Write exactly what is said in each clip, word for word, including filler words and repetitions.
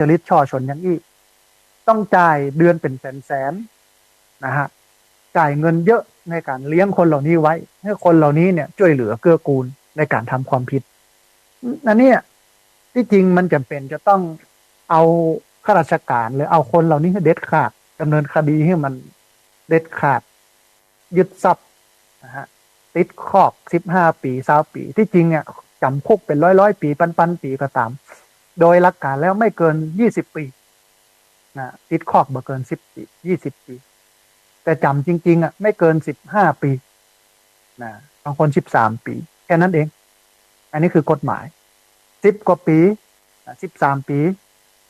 จริตฉ้อฉลอย่างอี้ ต้องจ่ายเดือนเป๋นแสนๆ นะฮะ จ่ายเงินเยอะในก๋านเลี้ยงคนเหล่านี้ไว้ หื้อคนเหล่านี้เนี่ยจ้วยเหลือเกื้อกูลในก๋านทำความผิด อันเนี้ย ตี้จริงมันจ๋ำเป๋นจะต้องเอาข้าราชก๋าน หรือเอาคนเหล่านี้หื้อเด็ดขาด ดำเนินคดีหื้อมันเด็ดขาด ยึดทรัพย์นะฮะ ติดคอกสิบห้าปี๋ ซาวปี๋ ตี้จริงเนี่ยจ๋ำคุกเป๋นร้อยๆ ปี๋ ปันๆ ปี๋ก็ต๋าม โดยหลักการแล้วไม่เกินยี่สิบปี๋นะ ติดคอกบ่เกินสิบปี๋ ยี่สิบปี๋ แต่จ๋ำจริงๆ อ่ะ ไม่เกินสิบห้าปี๋นะ บางคนสิบสามปี๋ แค่นั้นเอง อันนี้คือกฎหมาย สิบกว่าปี๋นะ สิบสามปี๋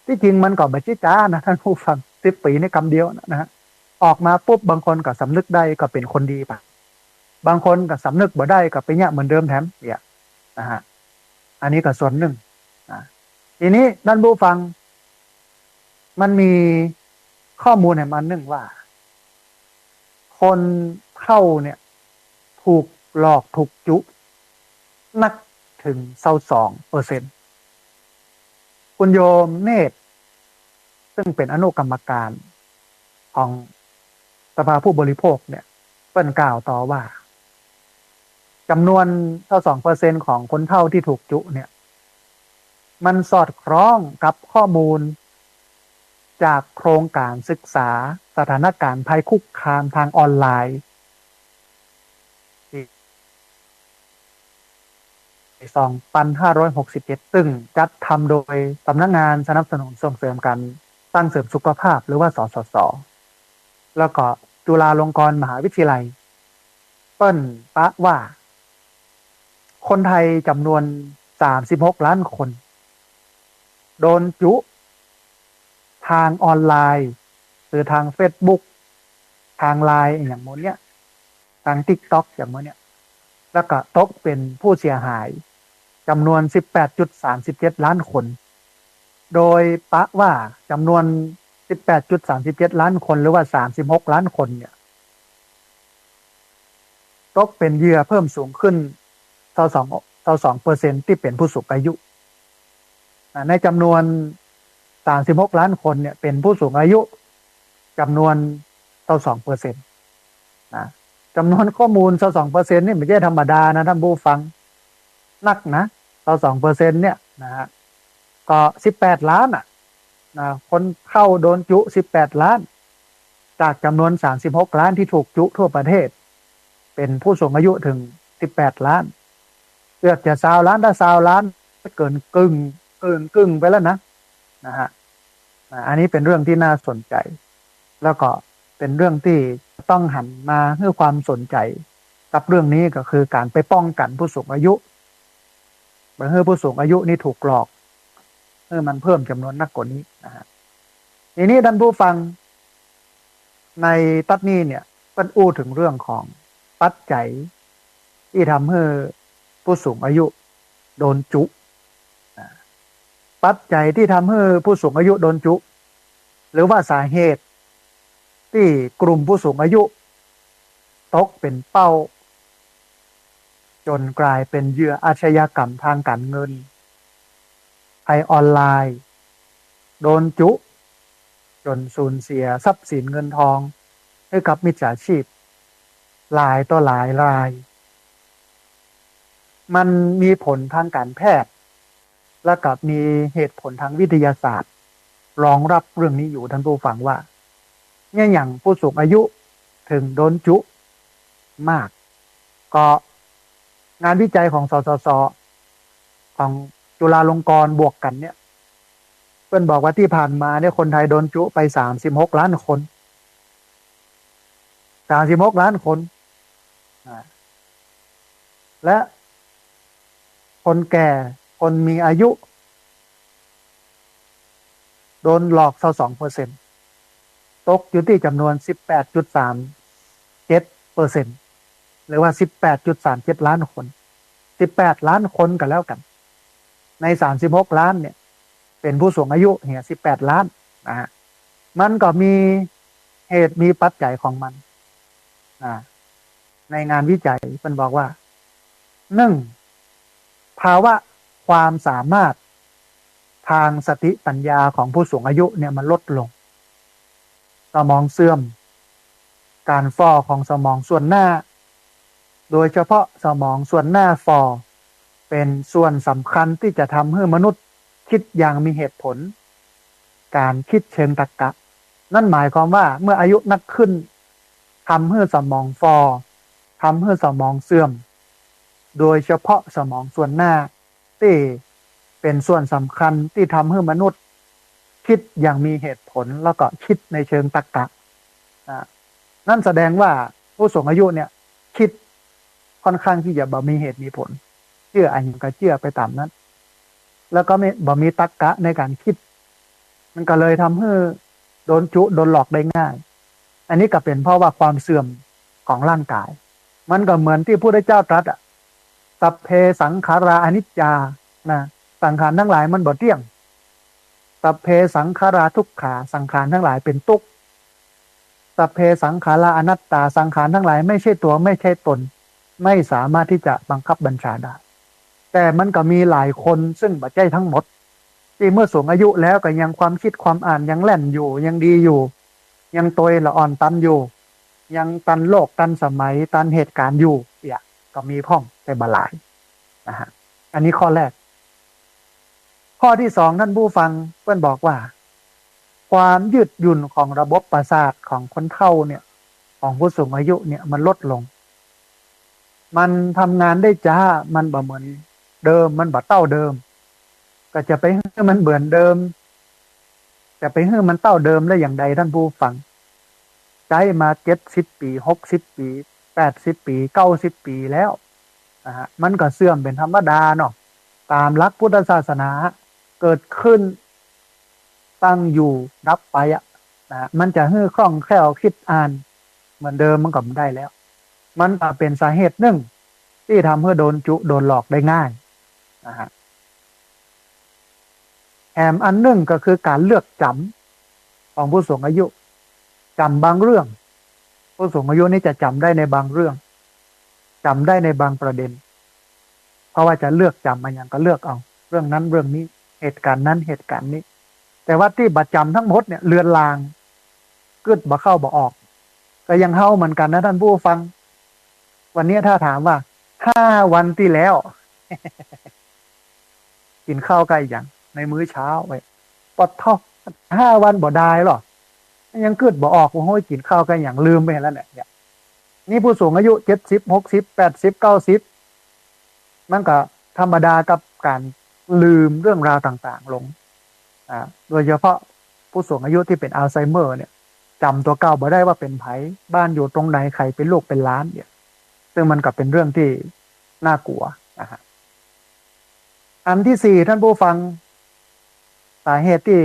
ตี้จริงมันก็บ่ใจ้จ๊านะ ต้านผู้ฟัง สิบปี๋นี่กำเดียวนะ นะฮะ ออกมาปุ๊บ บางคนก็สำนึกได้ก็เป๋นคนดีไป บางคนก็สำนึกบ่ได้ก็ไปเยียะเหมือนเดิมแถมเยียะนะฮะ อันนี้ก็ส่วนนึ่งนะ ทีนี้ต้านผู้ฟัง มันมีข้อมูลแหมอันนึ่งว่า คนเฒ่าเนี่ย ถูกหลอกถูกจุ๊นักเถิงซาวสองเปอร์เซ็นต์ คุณโยมเนตร ซึ่งเป๋นอนุกรรมการของสภาผู้บริโภคเนี่ย เปิ้นกล่าวต่อว่า จ๋ำนวนซาวสองเปอร์เซ็นต์ของคนเฒ่าตี้ถูกจุ๊เนี่ย มันสอดคล้องกับข้อมูลจากโครงก๋านศึกษาสถานก๋านภัยคุกคามตางออนไลน์ สองปันห้าร้อยหกสิบเจ็ด ซึ่งจัดทำโดยสำนักงานสนับสนุนส่งเสริมก๋านสร้างเสริมสุขภาพ หรือว่า สสส แล้วก็จุฬาลงกรณ์มหาวิทยาลัย เปิ้นปะว่า คนไทยจ๋ำนวนสามสิบหกล้านคน โดนจุ๊ตางออนไลน์ หรือตางเฟซบุ๊ก ตางไลน์อย่างหมู่เนี้ย ตางติ๊กต็อกอย่างหมู่เนี้ย แล้วก็ตกเป๋นผู้เสียหายจ๋ำนวนสิบแปดจุดสามสิบเจ็ดล้านคน โดยปะว่าจ๋ำนวนสิบแปดจุดสามสิบเจ็ดล้านคน หรือว่าสามสิบหกล้านคนเนี่ย ตกเป๋นเหยื่อเพิ่มสูงขึ้น ซาวสอง ซาวสองเปอร์เซ็นต์ ตี้เป๋นผู้สูงอายุ อ่า ในจ๋ำนวนสามสิบหกล้านคนเนี่ย เป๋นผู้สูงอายุจ๋ำนวนซาวสองเปอร์เซ็นต์ นะ จ๋ำนวนข้อมูลซาวสองเปอร์เซ็นต์ นี่บ่ใจ้ธรรมดานะ ต้านผู้ฟัง นักนะ ซาวสองเปอร์เซ็นต์ เนี่ยนะฮะ ก็สิบแปดล้านอะนะ คนเฒ่าโดนจุ๊สิบแปดล้าน จากจ๋ำนวนสามสิบหกล้านตี้ถูกจุ๊ทั่วประเทศ เป๋นผู้สูงอายุเถิงสิบแปดล้าน เกือบจะซาวล้าน ถ้าซาวล้านเกินกึ่ง เกินกึ่งไปแล้วนะ นะฮะ อ่า อันนี้เป๋นเรื่องตี้น่าสนใจ๋ แล้วก็เป๋นเรื่องตี้ต้องหันมาหื้อความสนใจ๋กับเรื่องนี้ ก็คือก๋านไปป้องกั๋นผู้สูงอายุ บ่หื้อผู้สูงอายุนี่ถูกหลอก หื้อมันเพิ่มจ๋ำนวนนักกว่านี้นะฮะ ทีนี้ต้านผู้ฟัง ในตอนนี้เนี่ย เปิ้นอู้เถิงเรื่องของปัจจัยตี้ทำหื้อผู้สูงอายุโดนจุ๊ อ่า ปัจจัยตี้ทำหื้อผู้สูงอายุโดนจุ๊ หรือว่าสาเหตุตี้กลุ่มผู้สูงอายุตกเป๋นเป้า จ๋นก๋ายเป๋นเหยื่ออาชญากรรมตางก๋านเงิน ภัยออนไลน์ โดนจุ๊ จ๋นสูญเสียทรัพย์สินเงินทองหื้อกับมิจฉาชีพ หลายต่อหลายราย มันมีผลตางก๋านแพทย์ และกับมีเหตุผลตางวิทยาศาสตร์รองรับเรื่องนี้อยู่ ต้านผู้ฟัง ว่าเนี่ยหยังผู้สูงอายุเถิงโดนจุ๊มาก ก็งานวิจัยของ สสส ของจุฬาลงกรณ์บวกกั๋นเนี่ย เปิ้นบอกว่าตี้ผ่านมาเนี่ยคนไทยโดนจุ๊ไปสามสิบหกล้านคน สามสิบหกล้านคน อ่า และคนแก่ คนมีอายุ โดนหลอกซาวสองเปอร์เซ็นต์ ตกอยู่ตี้จ๋ำนวนสิบแปดจุดสามเจ็ดเปอร์เซ็นต์ หรือว่าสิบแปดจุดสามเจ็ดล้านคน สิบแปดล้านคนก็แล้วกั๋น ในสามสิบหกล้านเนี่ย เป๋นผู้สูงอายุเหีย สิบแปดล้านนะฮะ มันก็มีเหตุมีปัจจัยของมันนะ ในงานวิจัยเปิ้นบอกว่า หนึ่ง ภาวะความสามารถ ทางสติปัญญาของผู้สูงอายุเนี่ยมันลดลง สมองเสื่อม ก๋านฝ่อของสมองส่วนหน้า โดยเฉพาะสมองส่วนหน้าฝ่อ เป๋นส่วนสำคัญตี้จะทำหื้อมนุษย์กึ๊ดอย่างมีเหตุผล ก๋านกึ๊ดเชิงตรรกะ นั่นหมายความว่าเมื่ออายุนักขึ้น ทำหื้อสมองฝ่อ ทำหื้อสมองเสื่อม โดยเฉพาะสมองส่วนหน้า ตี้เป๋นส่วนสำคัญตี้ทำหื้อมนุษย์กึ๊ดอย่างมีเหตุผล แล้วก็กึ๊ดในเชิงตรรกะ อ่า นั่นแสดงว่าผู้สูงอายุเนี่ยกึ๊ดค่อนข้างตี้จะบ่มีเหตุมีผล เจื้ออะหยังก็เจื้อไปต๋ามนั้น แล้วก็ไม่ บ่มีตรรกะในก๋านกึ๊ด มันก็เลยทำหื้อโดนจุโดนหลอกได้ง่าย อันนี้ก็เป๋นเพราะว่าความเสื่อมของร่างกาย มันก็เหมือนตี้พระพุทธเจ้าตรัสอะ สัพเพสังขาราอนิจจา นะ สังขารทั้งหลายมันบ่เตี้ยง สัพเพสังขาราทุกขา สังขารทั้งหลายเป๋นตุ๊กข์ สัพเพสังขาราอนัตตา สังขารทั้งหลายไม่ใช่ตัวไม่ใช่ตน ไม่สามารถตี้จะบังคับบัญชาได้ แต่มันก็มีหลายคนซึ่งบ่ใจ้ทั้งหมด ตี้เมื่อสูงอายุแล้วก็ยังความกึ๊ดความอ่านยังแล่นอยู่ ยังดีอยู่ ยังโตยละอ่อนตันอยู่ ยังตันโลกตันสมัยตันเหตุก๋ารณ์อยู่ เนี่ย ก็มีพ่องแต่บ่หลาย นะฮะ อันนี้ข้อแรก ข้อตี้สอง ท่านผู้ฟัง เปิ้นบอกว่า ความยืดหยุ่นของระบบประสาทของคนเฒ่าเนี่ย ของผู้สูงอายุเนี่ยมันลดลง มันทำงานได้จ๊า มันบ่เหมือนเดิม มันบ่เต้าเดิม ก็จะไปหื้อมันเหมือนเดิม จะไปหื้อมันเต้าเดิมได้อย่างใดท่านผู้ฟัง ใจ๊มาเจ็ดสิบปี๋ หกสิบปี๋ แปดสิบปี๋ เก้าสิบปี๋แล้ว นะฮะ มันก็เสื่อมเป๋นธรรมดาเนาะ ต๋ามหลักพุทธศาสนา เกิดขึ้น ตั้งอยู่ ดับไปอะ นะฮะ มันจะหื้อคล่องแคล่วกึ๊ดอ่านเหมือนเดิมมันก็บ่ได้แล้ว มันก็เป๋นสาเหตุนึ่งตี้ทำหื้อโดนจุโดนหลอกได้ง่าย นะฮะ แถมอันนึ่งก็คือก๋านเลือกจ๋ำของผู้สูงอายุ จ๋ำบางเรื่อง ผู้สูงอายุนี่จะจ๋ำได้ในบางเรื่อง จ๋ำได้ในบางประเด็น เพราะว่าจะเลือกจ๋ำอะหยังก็เลือกเอา เรื่องนั้นเรื่องนี้ เหตุก๋ารณ์นั้นเหตุก๋ารณ์นี้ แต่ว่าตี้บ่จ๋ำทั้งหมดเนี่ยเลือนลาง กึ๊ดบ่เข้าบ่ออก ก็อย่างเฮาเหมือนกั๋นนะท่านผู้ฟัง วันนี้ถ้าถามว่า ห้าวันตี้แล้ว กิ๋นข้าวกับอะหยังในมื้อเช้าไว้ ปะโธ่ ห้าวันบ่ดายหรอ ยังกึ๊ดบ่ออกว่า โฮ้ย กิ๋นข้าวกับอะหยัง ลืมไปแล้วเนี่ย เนี่ย นี่ผู้สูงอายุ เจ็ดสิบ หกสิบ แปดสิบ เก้าสิบ มันก็ธรรมดากับก๋านลืมเรื่องราวต่างๆ ลง อ่า โดยเฉพาะผู้สูงอายุตี้เป๋นอัลไซเมอร์เนี่ย จ๋ำตั๋วเก่าบ่ได้ว่าเป๋นใผ บ้านอยู่ตรงไหน ใผเป๋นลูกเป๋นหลานเนี่ย ซึ่งมันก็เป๋นเรื่องตี้น่ากลัวนะฮะ อันตี้สี่ ท่านผู้ฟัง สาเหตุตี้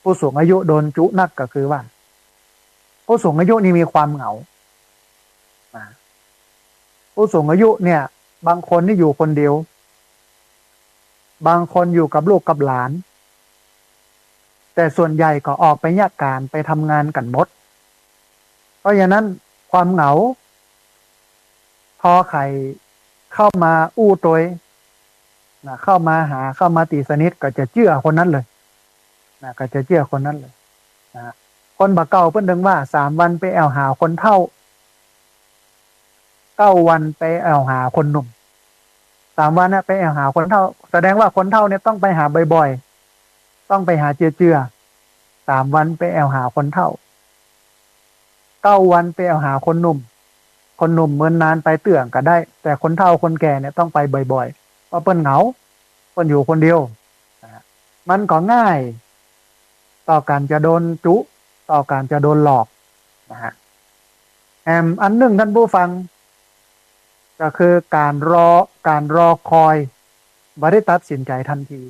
ผู้สูงอายุโดนจุนักก็คือว่า ผู้สูงอายุนี่มีความเหงา นะ ผู้สูงอายุเนี่ย บางคนนี่อยู่คนเดียว บางคนอยู่กับลูกกับหลาน แต่ส่วนใหญ่ก็ออกไปเยียะก๋านไปทำงานกั๋นหมด เพราะฉะนั้นความเหงา ผ่อใผเข้ามาอู้ตวย นะ เข้ามาหา เข้ามาตี๋สนิท ก็จะเจื้อคนนั้นเลย นะ ก็จะเจื้อคนนั้นเลย นะ คนบ่าเก่าเปิ้นเถิงว่า สามวันไปแอ่วหาคนเฒ่า เก้าวันไปแอ่วหาคนหนุ่ม สามวันน่ะไปแอ่วหาคนเฒ่า แสดงว่าคนเฒ่าเนี่ยต้องไปหาบ่อยๆ ต้องไปหาเจือๆ สามวันไปแอ่วหาคนเฒ่า เก้าวันไปแอ่วหาคนหนุ่ม คนหนุ่มเมินนานไปเตื้อก็ได้ แต่คนเฒ่าคนแก่เนี่ยต้องไปบ่อยๆ เพราะเปิ้นเหงา เปิ้นอยู่คนเดียว นะฮะ มันก็ง่ายต่อก๋านจะโดนจุ ต่อก๋านจะโดนหลอก นะฮะ แถมอันนึ่งท่านผู้ฟัง ก็คือก๋านรอ ก๋านรอคอย บ่ได้ตัดสินใจ๋ทันที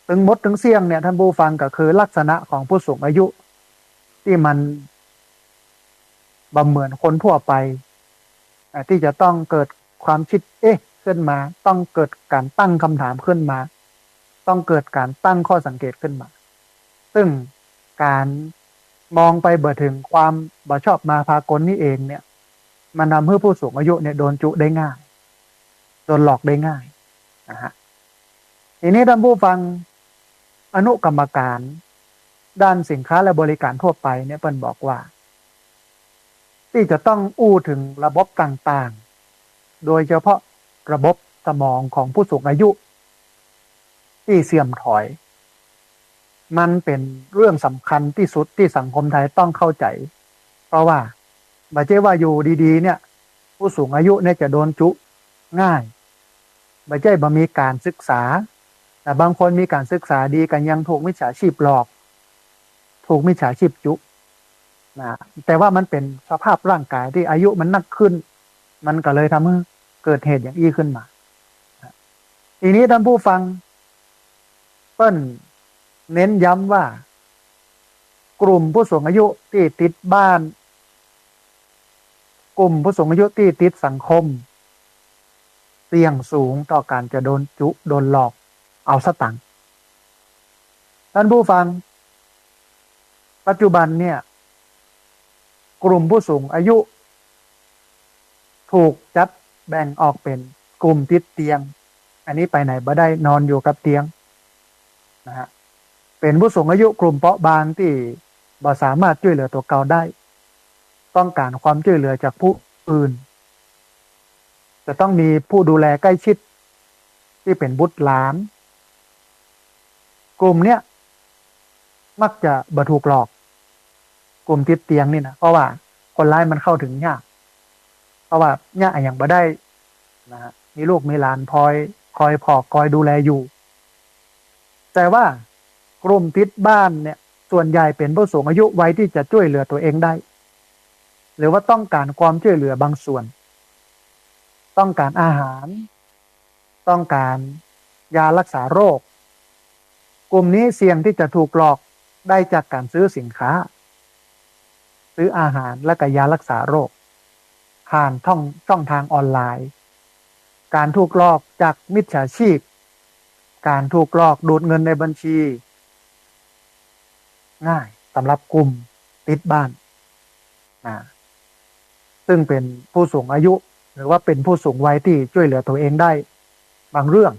ตึงหมดตึงเสี้ยงเนี่ยท่านผู้ฟัง ก็คือลักษณะของผู้สูงอายุตี้มันบ่เหมือนคนทั่วไป อ่า ตี้จะต้องเกิดความกึ๊ดเอ๊ะขึ้นมา ต้องเกิดก๋านตั้งกำถามขึ้นมา ต้องเกิดก๋านตั้งข้อสังเกตขึ้นมา ซึ่งก๋านมองไปบ่เถิงความบ่ชอบมาพากลนี่เองเนี่ย มันทำหื้อผู้สูงอายุเนี่ยโดนจุได้ง่าย โดนหลอกได้ง่ายนะฮะ ทีนี้ต้านผู้ฟัง อนุกรรมการด้านสินค้าและบริการทั่วไปเนี่ยเปิ้นบอกว่า ตี้จะต้องอู้เถิงระบบต่างๆ โดยเฉพาะระบบสมองของผู้สูงอายุตี้เสื่อมถอย มันเป๋นเรื่องสำคัญตี้สุดตี้สังคมไทยต้องเข้าใจ๋ เพราะว่าบ่ใจ้ว่าอยู่ดีๆ เนี่ย ผู้สูงอายุเนี่ยจะโดนจุง่าย บ่ใจ้บ่มีก๋านศึกษา แต่บางคนมีก๋านศึกษาดีก็ยังถูกมิจฉาชีพหลอก ถูกมิจฉาชีพจุนะ แต่ว่ามันเป๋นสภาพร่างกายตี้อายุมันนักขึ้น มันก็เลยทำหื้อเกิดเหตุอย่างอี้ขึ้นมา ทีนี้ต้านผู้ฟัง เปิ้นเน้นย้ำว่า กลุ่มผู้สูงอายุตี้ติดบ้าน กลุ่มผู้สูงอายุตี้ติดสังคม เสี่ยงสูงต่อก๋านจะโดนจุ โดนหลอกเอาสตางค์ ต้านผู้ฟัง ปัจจุบันเนี่ย กลุ่มผู้สูงอายุ ถูกจัดแบ่งออกเป๋นกลุ่มติดเตียง อันนี้ไปไหนบ่ได้ นอนอยู่กับเตียงนะฮะ เป๋นผู้สูงอายุกลุ่มเปราะบางตี้บ่สามารถจ้วยเหลือตั๋วเก่าได้ ต้องก๋านความจ้วยเหลือจากผู้อื่น จะต้องมีผู้ดูแลใกล้ชิดตี้เป๋นบุตรหลาน กลุ่มเนี้ยมักจะบ่ถูกหลอก กลุ่มติดเตียงนี่นะ เพราะว่าคนร้ายมันเข้าถึงยาก เพราะว่าเยียะอะหยังบ่ได้นะฮะ มีลูกมีหลานคอย คอยปกครอง คอยดูแลอยู่ แต่ว่ากลุ่มติดบ้านเนี่ย ส่วนใหญ่เป๋นผู้สูงอายุวัยตี้จะจ้วยเหลือตั๋วเองได้ หรือว่าต้องก๋านความจ้วยเหลือบางส่วน ต้องก๋านอาหาร ต้องก๋านยารักษาโรค กลุ่มนี้เสี่ยงตี้จะถูกหลอกได้จากก๋านซื้อสินค้า ซื้ออาหารและก็ยารักษาโรค ผ่านช่อง ช่องทางออนไลน์ ก๋านถูกหลอกจากมิจฉาชีพ ก๋านถูกหลอกดูดเงินในบัญชี ง่ายสำหรับกลุ่มติดบ้านนะ ซึ่งเป๋นผู้สูงอายุ หรือว่าเป๋นผู้สูงวัยตี้จ้วยเหลือตั๋วเองได้ บางเรื่อง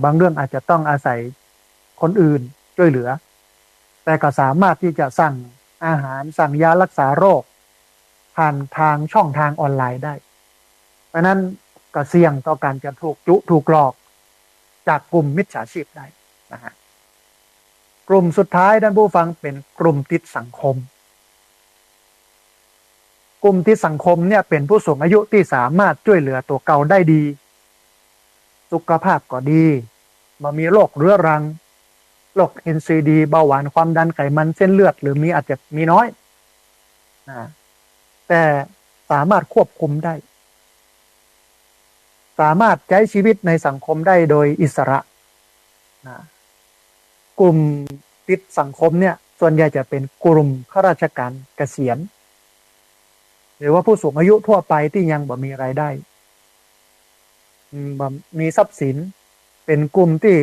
บางเรื่องอาจจะต้องอาศัยคนอื่นจ้วยเหลือ แต่ก็สามารถตี้จะสั่งอาหาร สั่งยารักษาโรค ผ่านทางช่องทางออนไลน์ได้ เพราะฉะนั้นก็เสี่ยงต่อก๋านจะถูกจุ ถูกหลอกจากกลุ่มมิจฉาชีพได้นะฮะ กลุ่มสุดท้ายต้านผู้ฟัง เป๋นกลุ่มติดสังคม กลุ่มติดสังคมเนี่ยเป๋นผู้สูงอายุตี้สามารถจ้วยเหลือตั๋วเก่าได้ดี สุขภาพก็ดี บ่มีโรคเรื้อรัง โรค เอ็น ซี ดี เบาหวาน ความดัน ไขมัน เส้นเลือด หรือมีอาจจะมีน้อยนะ แต่สามารถควบคุมได้ สามารถใจ๊ชีวิตในสังคมได้โดยอิสระนะ กลุ่มติดสังคมเนี่ย ส่วนใหญ่จะเป๋นกลุ่มข้าราชการเกษียร หรือว่าผู้สูงอายุทั่วไปตี้ยังบ่มีรายได้ อืม บ่มีทรัพย์สิน เป๋นกลุ่มตี้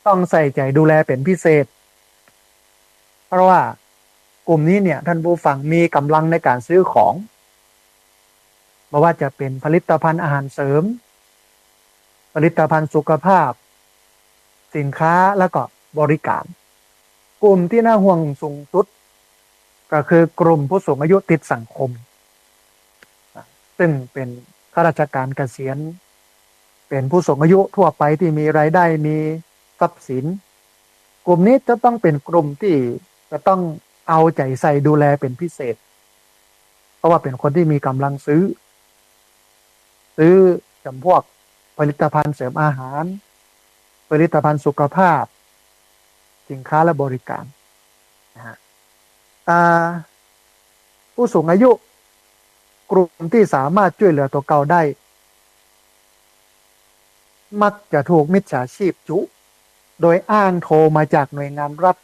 ต้องใส่ใจ๋ดูแลเป๋นพิเศษ เพราะว่ากลุ่มนี้เนี่ย ต้านผู้ฟัง มีก๋ำลังในก๋านซื้อของ บ่ว่าจะเป๋นผลิตภัณฑ์อาหารเสริม ผลิตภัณฑ์สุขภาพ สินค้า แล้วก็บริการ กลุ่มตี้น่าห่วงสูงสุด ก็คือกลุ่มผู้สูงอายุติดสังคม ซึ่งเป๋นข้าราชการเกษียร เป๋นผู้สูงอายุทั่วไปตี้มีรายได้ มีทรัพย์สิน กลุ่มนี้จะต้องเป๋นกลุ่มตี้จะต้องเอาใจ๋ใส่ดูแลเป๋นพิเศษ เพราะว่าเป๋นคนตี้มีก๋ำลังซื้อ ซื้อจ๋ำพวกผลิตภัณฑ์เสริมอาหาร ผลิตภัณฑ์สุขภาพ สินค้าและบริการนะฮะ อ่า ผู้สูงอายุกลุ่มตี้สามารถจ้วยเหลือตั๋วเก่าได้ มักจะถูกมิจฉาชีพจุ โดยอ้างโทรมาจากหน่วยงานรัฐ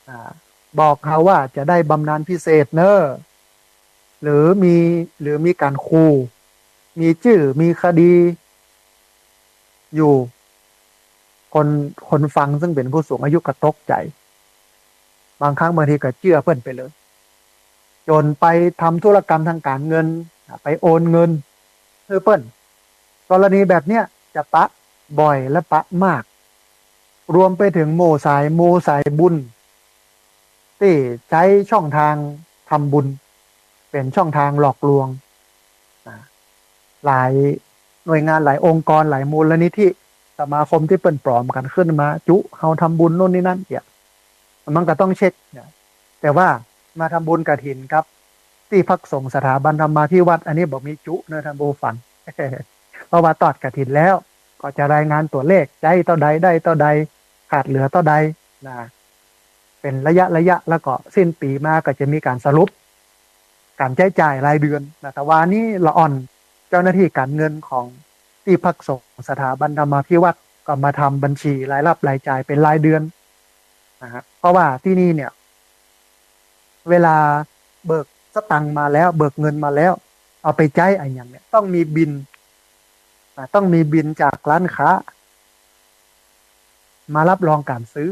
อ่า บอกเฮาว่าจะได้บำนาญพิเศษเน้อ หรือมี หรือมีก๋านขู่ มีจื้อ มีคดีอยู่ คน คนฟังซึ่งเป๋นผู้สูงอายุก็ตกใจ๋ บางครั้งบางทีก็เจื้อเปิ้นไปเลย จ๋นไปทำธุรกรรมทางก๋านเงิน ไปโอนเงินหื้อเปิ้น กรณีแบบเนี้ยจะปะ บ่อยและปะมาก รวมไปเถิงหมู่สาย หมู่สายบุญ ตี้ใจ๊ช่องตางทำบุญ เป๋นช่องตางหลอกลวง อ่า หลายหน่วยงาน หลายองค์กร หลายมูลนิธิ สมาคมตี้เปิ้นปลอมกั๋นขึ้นมา จุ๊เฮาทำบุญโน่นนี่นั่นเยียะ มันก็ต้องเช็คนะ แต่ว่ามาทำบุญกฐินกับตี้พักสงฆ์สถาบันธรรมาภิวัฒน์ อันนี้บ่มีจุ๊เนอะท่านผู้ฟัง เพราะว่าตอดกฐินแล้ว ก็จะรายงานตั๋วเลข ใจ๊เต้าใด ได้เต้าใด ขาดเหลือเต้าใดนะ เป๋นระยะระยะ แล้วก็สิ้นปี๋มาก็จะมีก๋านสรุป ก๋านใจ๊จ่ายรายเดือนนะ แต่วานี้ละอ่อน เจ้าหน้าตี้ก๋านเงินของตี้พักสงฆ์สถาบันธรรมาภิวัฒน์ก็มาทำบัญชีรายรับรายจ่ายเป๋นรายเดือนนะฮะ เพราะว่าตี้นี่เนี่ย เวลาเบิกสตางค์มาแล้ว เบิกเงินมาแล้ว เอาไปใจ๊อะหยังเนี่ย ต้องมีบิลนะ ต้องมีบิลจากร้านค้า มารับรองก๋านซื้อ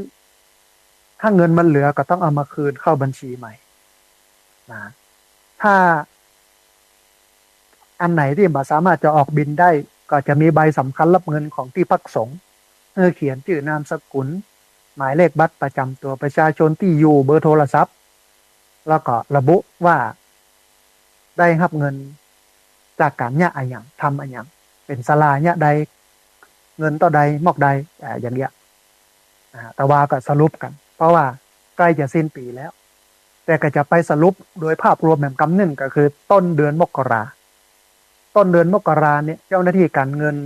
ถ้าเงินมันเหลือก็ต้องเอามาคืนเข้าบัญชีใหม่นะ ถ้าอันไหนตี้บ่สามารถจะออกบิลได้ ก็จะมีใบสำคัญรับเงินของตี้พักสงฆ์ หื้อเขียนจื้อนามสกุล หมายเลขบัตรประจำตัวประชาชน ตี้อยู่ เบอร์โทรศัพท์ แล้วก็ระบุว่าได้ฮับเงินจากก๋านเยียะอะหยัง ทำอะหยัง เป๋นศาลาเยียะใด เงินเต้าใด มอกใด อ่า อย่างเยียะ อ่า แต่ว่าก็สรุปกั๋น เพราะว่าใก้จะสิ้นปี๋แล้ว แต่ก็จะไปสรุปโดยภาพรวมแหมกำนึ่ง ก็คือต้นเดือนมกรา ต้นเดือนมกราเนี่ย เจ้าหน้าตี้ก๋านเงิน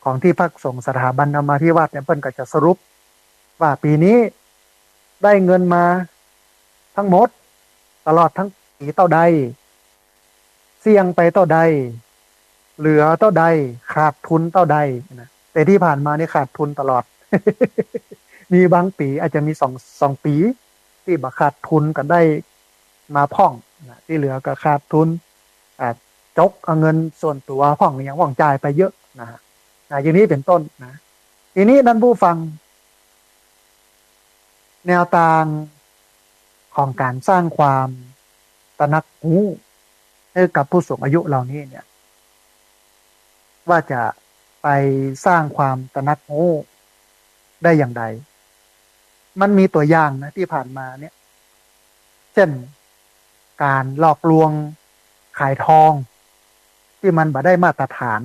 ของตี้พักสงฆ์สถาบันธรรมาภิวัฒน์เนี่ย เปิ้นก็จะสรุปว่าปี๋นี้ได้เงินมาทั้งหมด ตลอดทั้งปี๋เต้าใด เสี้ยงไปเต้าใด เหลือเต้าใด ขาดทุนเต้าใดนะ แต่ตี้ผ่านมานี่ขาดทุนตลอด มีบางปี๋อาจจะมีสอง สองปี๋ตี้บ่ขาดทุนก็ได้มาพ่องนะ ตี้เหลือก็ขาดทุน อ่า จกเอาเงินส่วนตั๋วพ่องอะหยังพ่องจ่ายไปเยอะนะฮะ อ่า อย่างนี้เป๋นต้นนะ ทีนี้ท่านผู้ฟัง แนวตางของก๋านสร้างความตระหนักฮู้หื้อกับผู้สูงอายุเหล่านี้เนี่ย ว่าจะไปสร้างความตระหนักฮู้ได้อย่างใด มันมีตั๋วอย่างนะ ตี้ผ่านมาเนี่ย เจ้น ก๋านหลอกลวงขายทองตี้มันบ่ได้มาตรฐาน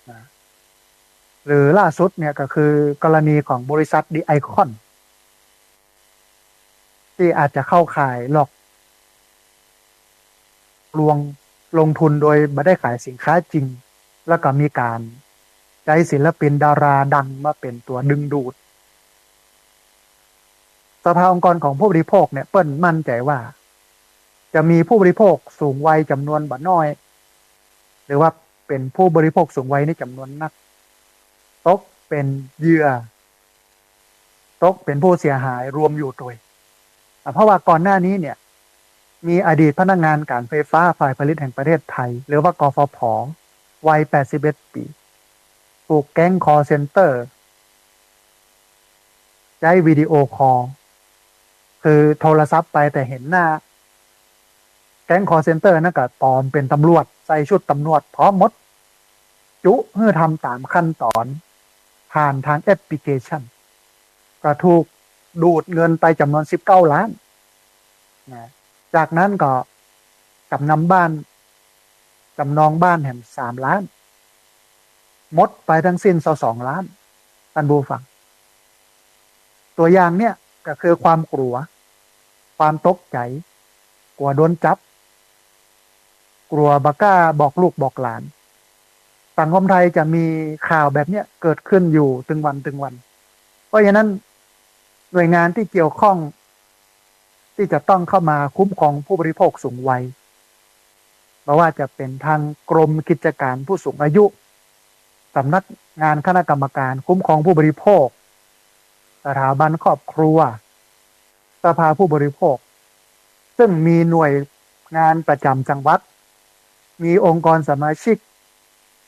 นะ หรือล่าสุดเนี่ยก็คือกรณีของบริษัทดีไอคอน ตี้อาจจะเข้าข่ายหลอกลวงลงทุนโดยบ่ได้ขายสินค้าจริง แล้วก็มีก๋านใจ๊ศิลปินดาราดังมาเป๋นตั๋วดึงดูด สภาองค์กรของผู้บริโภคเนี่ย เปิ้นมั่นใจ๋ว่า จะมีผู้บริโภคสูงวัยจ๋ำนวนบ่น้อย หรือว่าเป๋นผู้บริโภคสูงวัยนี่จ๋ำนวนนัก ตกเป๋นเหยื่อ ตกเป๋นผู้เสียหายรวมอยู่ตวย อ่ะ เพราะว่าก่อนหน้านี้เนี่ย มีอดีตพนักงานก๋านไฟฟ้าฝ่ายผลิตแห่งประเทศไทย หรือว่า กฟผ วัย แปดสิบเอ็ด ปี๋ ถูกแก๊งคอลเซ็นเตอร์ ใจ๊วิดีโอคอล คือโทรศัพท์ไปแต่เห็นหน้า แก๊งคอลเซ็นเตอร์นั่นก็ปลอมเป๋นตำรวจ ใส่ชุดตำรวจพร้อมหมด จุ๊หื้อทำต๋ามขั้นต๋อน ผ่านตางแอปพลิเคชัน ก็ถูกดูดเงินไปจ๋ำนวนสิบเก้าล้านนะ จากนั้นก็จ๋ำนำบ้าน จ๋ำนองบ้านแหมสามล้าน หมดไปทั้งสิ้นซาวสองล้าน ท่านผู้ฟัง ตั๋วอย่างเนี่ยก็คือความกลัว ความตกใจ๋ กลัวโดนจับ กลัวบ่กล้าบอกลูกบอกหลาน สังคมไทยจะมีข่าวแบบเนี้ยเกิดขึ้นอยู่ตึงวันตึงวัน เพราะฉะนั้นหน่วยงานตี้เกี่ยวข้อง ตี้จะต้องเข้ามาคุ้มครองผู้บริโภคสูงวัย บ่ว่าจะเป๋นตางกรมกิจก๋านผู้สูงอายุ สำนักงานคณะกรรมการคุ้มครองผู้บริโภค สถาบันครอบครัว สภาผู้บริโภค ซึ่งมีหน่วยงานประจ๋ำจังหวัด มีองค์กรสมาชิก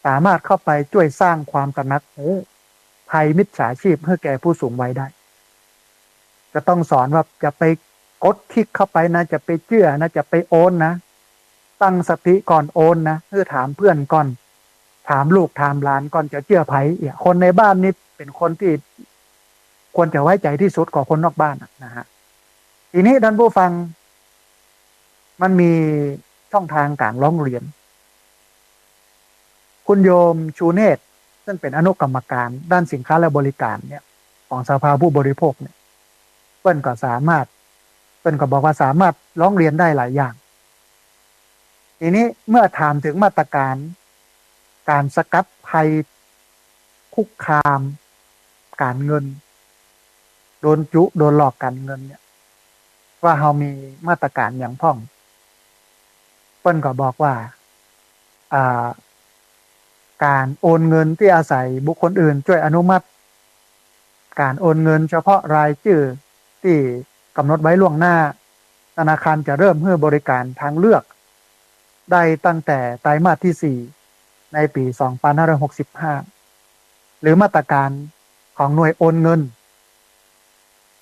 สามารถเข้าไปจ้วยสร้างความตระหนักฮู้ภัยมิจฉาชีพหื้อแก่ผู้สูงวัยได้ จะต้องสอนว่าจะไปกดคลิกเข้าไปนะ จะไปเจื้อนะ จะไปโอนนะ ตั้งสติก่อนโอนนะ หื้อถามเปื้อนก่อน ถามลูกถามหลานก่อนจะเจื้อใผ เอี่ย คนในบ้านนี่เป๋นคนตี้ควรจะไว้ใจ๋ตี้สุดกว่าคนนอกบ้านอะนะฮะ ทีนี้ต้านผู้ฟัง มันมีช่องตางก๋านฮ้องเรียน คุณโยมชูเนตร ซึ่งเป๋นอนุกรรมก๋านด้านสินค้าและบริก๋านเนี่ย ของสภาผู้บริโภคเนี่ย เปิ้นก็สามารถ เปิ้นก็บอกว่าสามารถฮ้องเรียนได้หลายอย่าง ทีนี้เมื่อถามเถิงมาตรก๋านก๋านสกัดภัยคุกคามก๋านเงิน โดนจุ โดนหลอกก๋านเงินเนี่ย ว่าเฮามีมาตรก๋านหยังพ่อง เปิ้นก็บอกว่า อ่า ก๋านโอนเงินตี้อาศัยบุคคลอื่นจ้วยอนุมัติ ก๋านโอนเงินเฉพาะรายจื้อตี้ก๋ำหนดไว้ล่วงหน้า ธนาคารจะเริ่มหื้อบริก๋านตางเลือก ได้ตั้งแต่ไตรมาสตี้สี่ ในปี๋สองปันห้าร้อยหกสิบห้า หรือมาตรก๋านของหน่วยโอนเงิน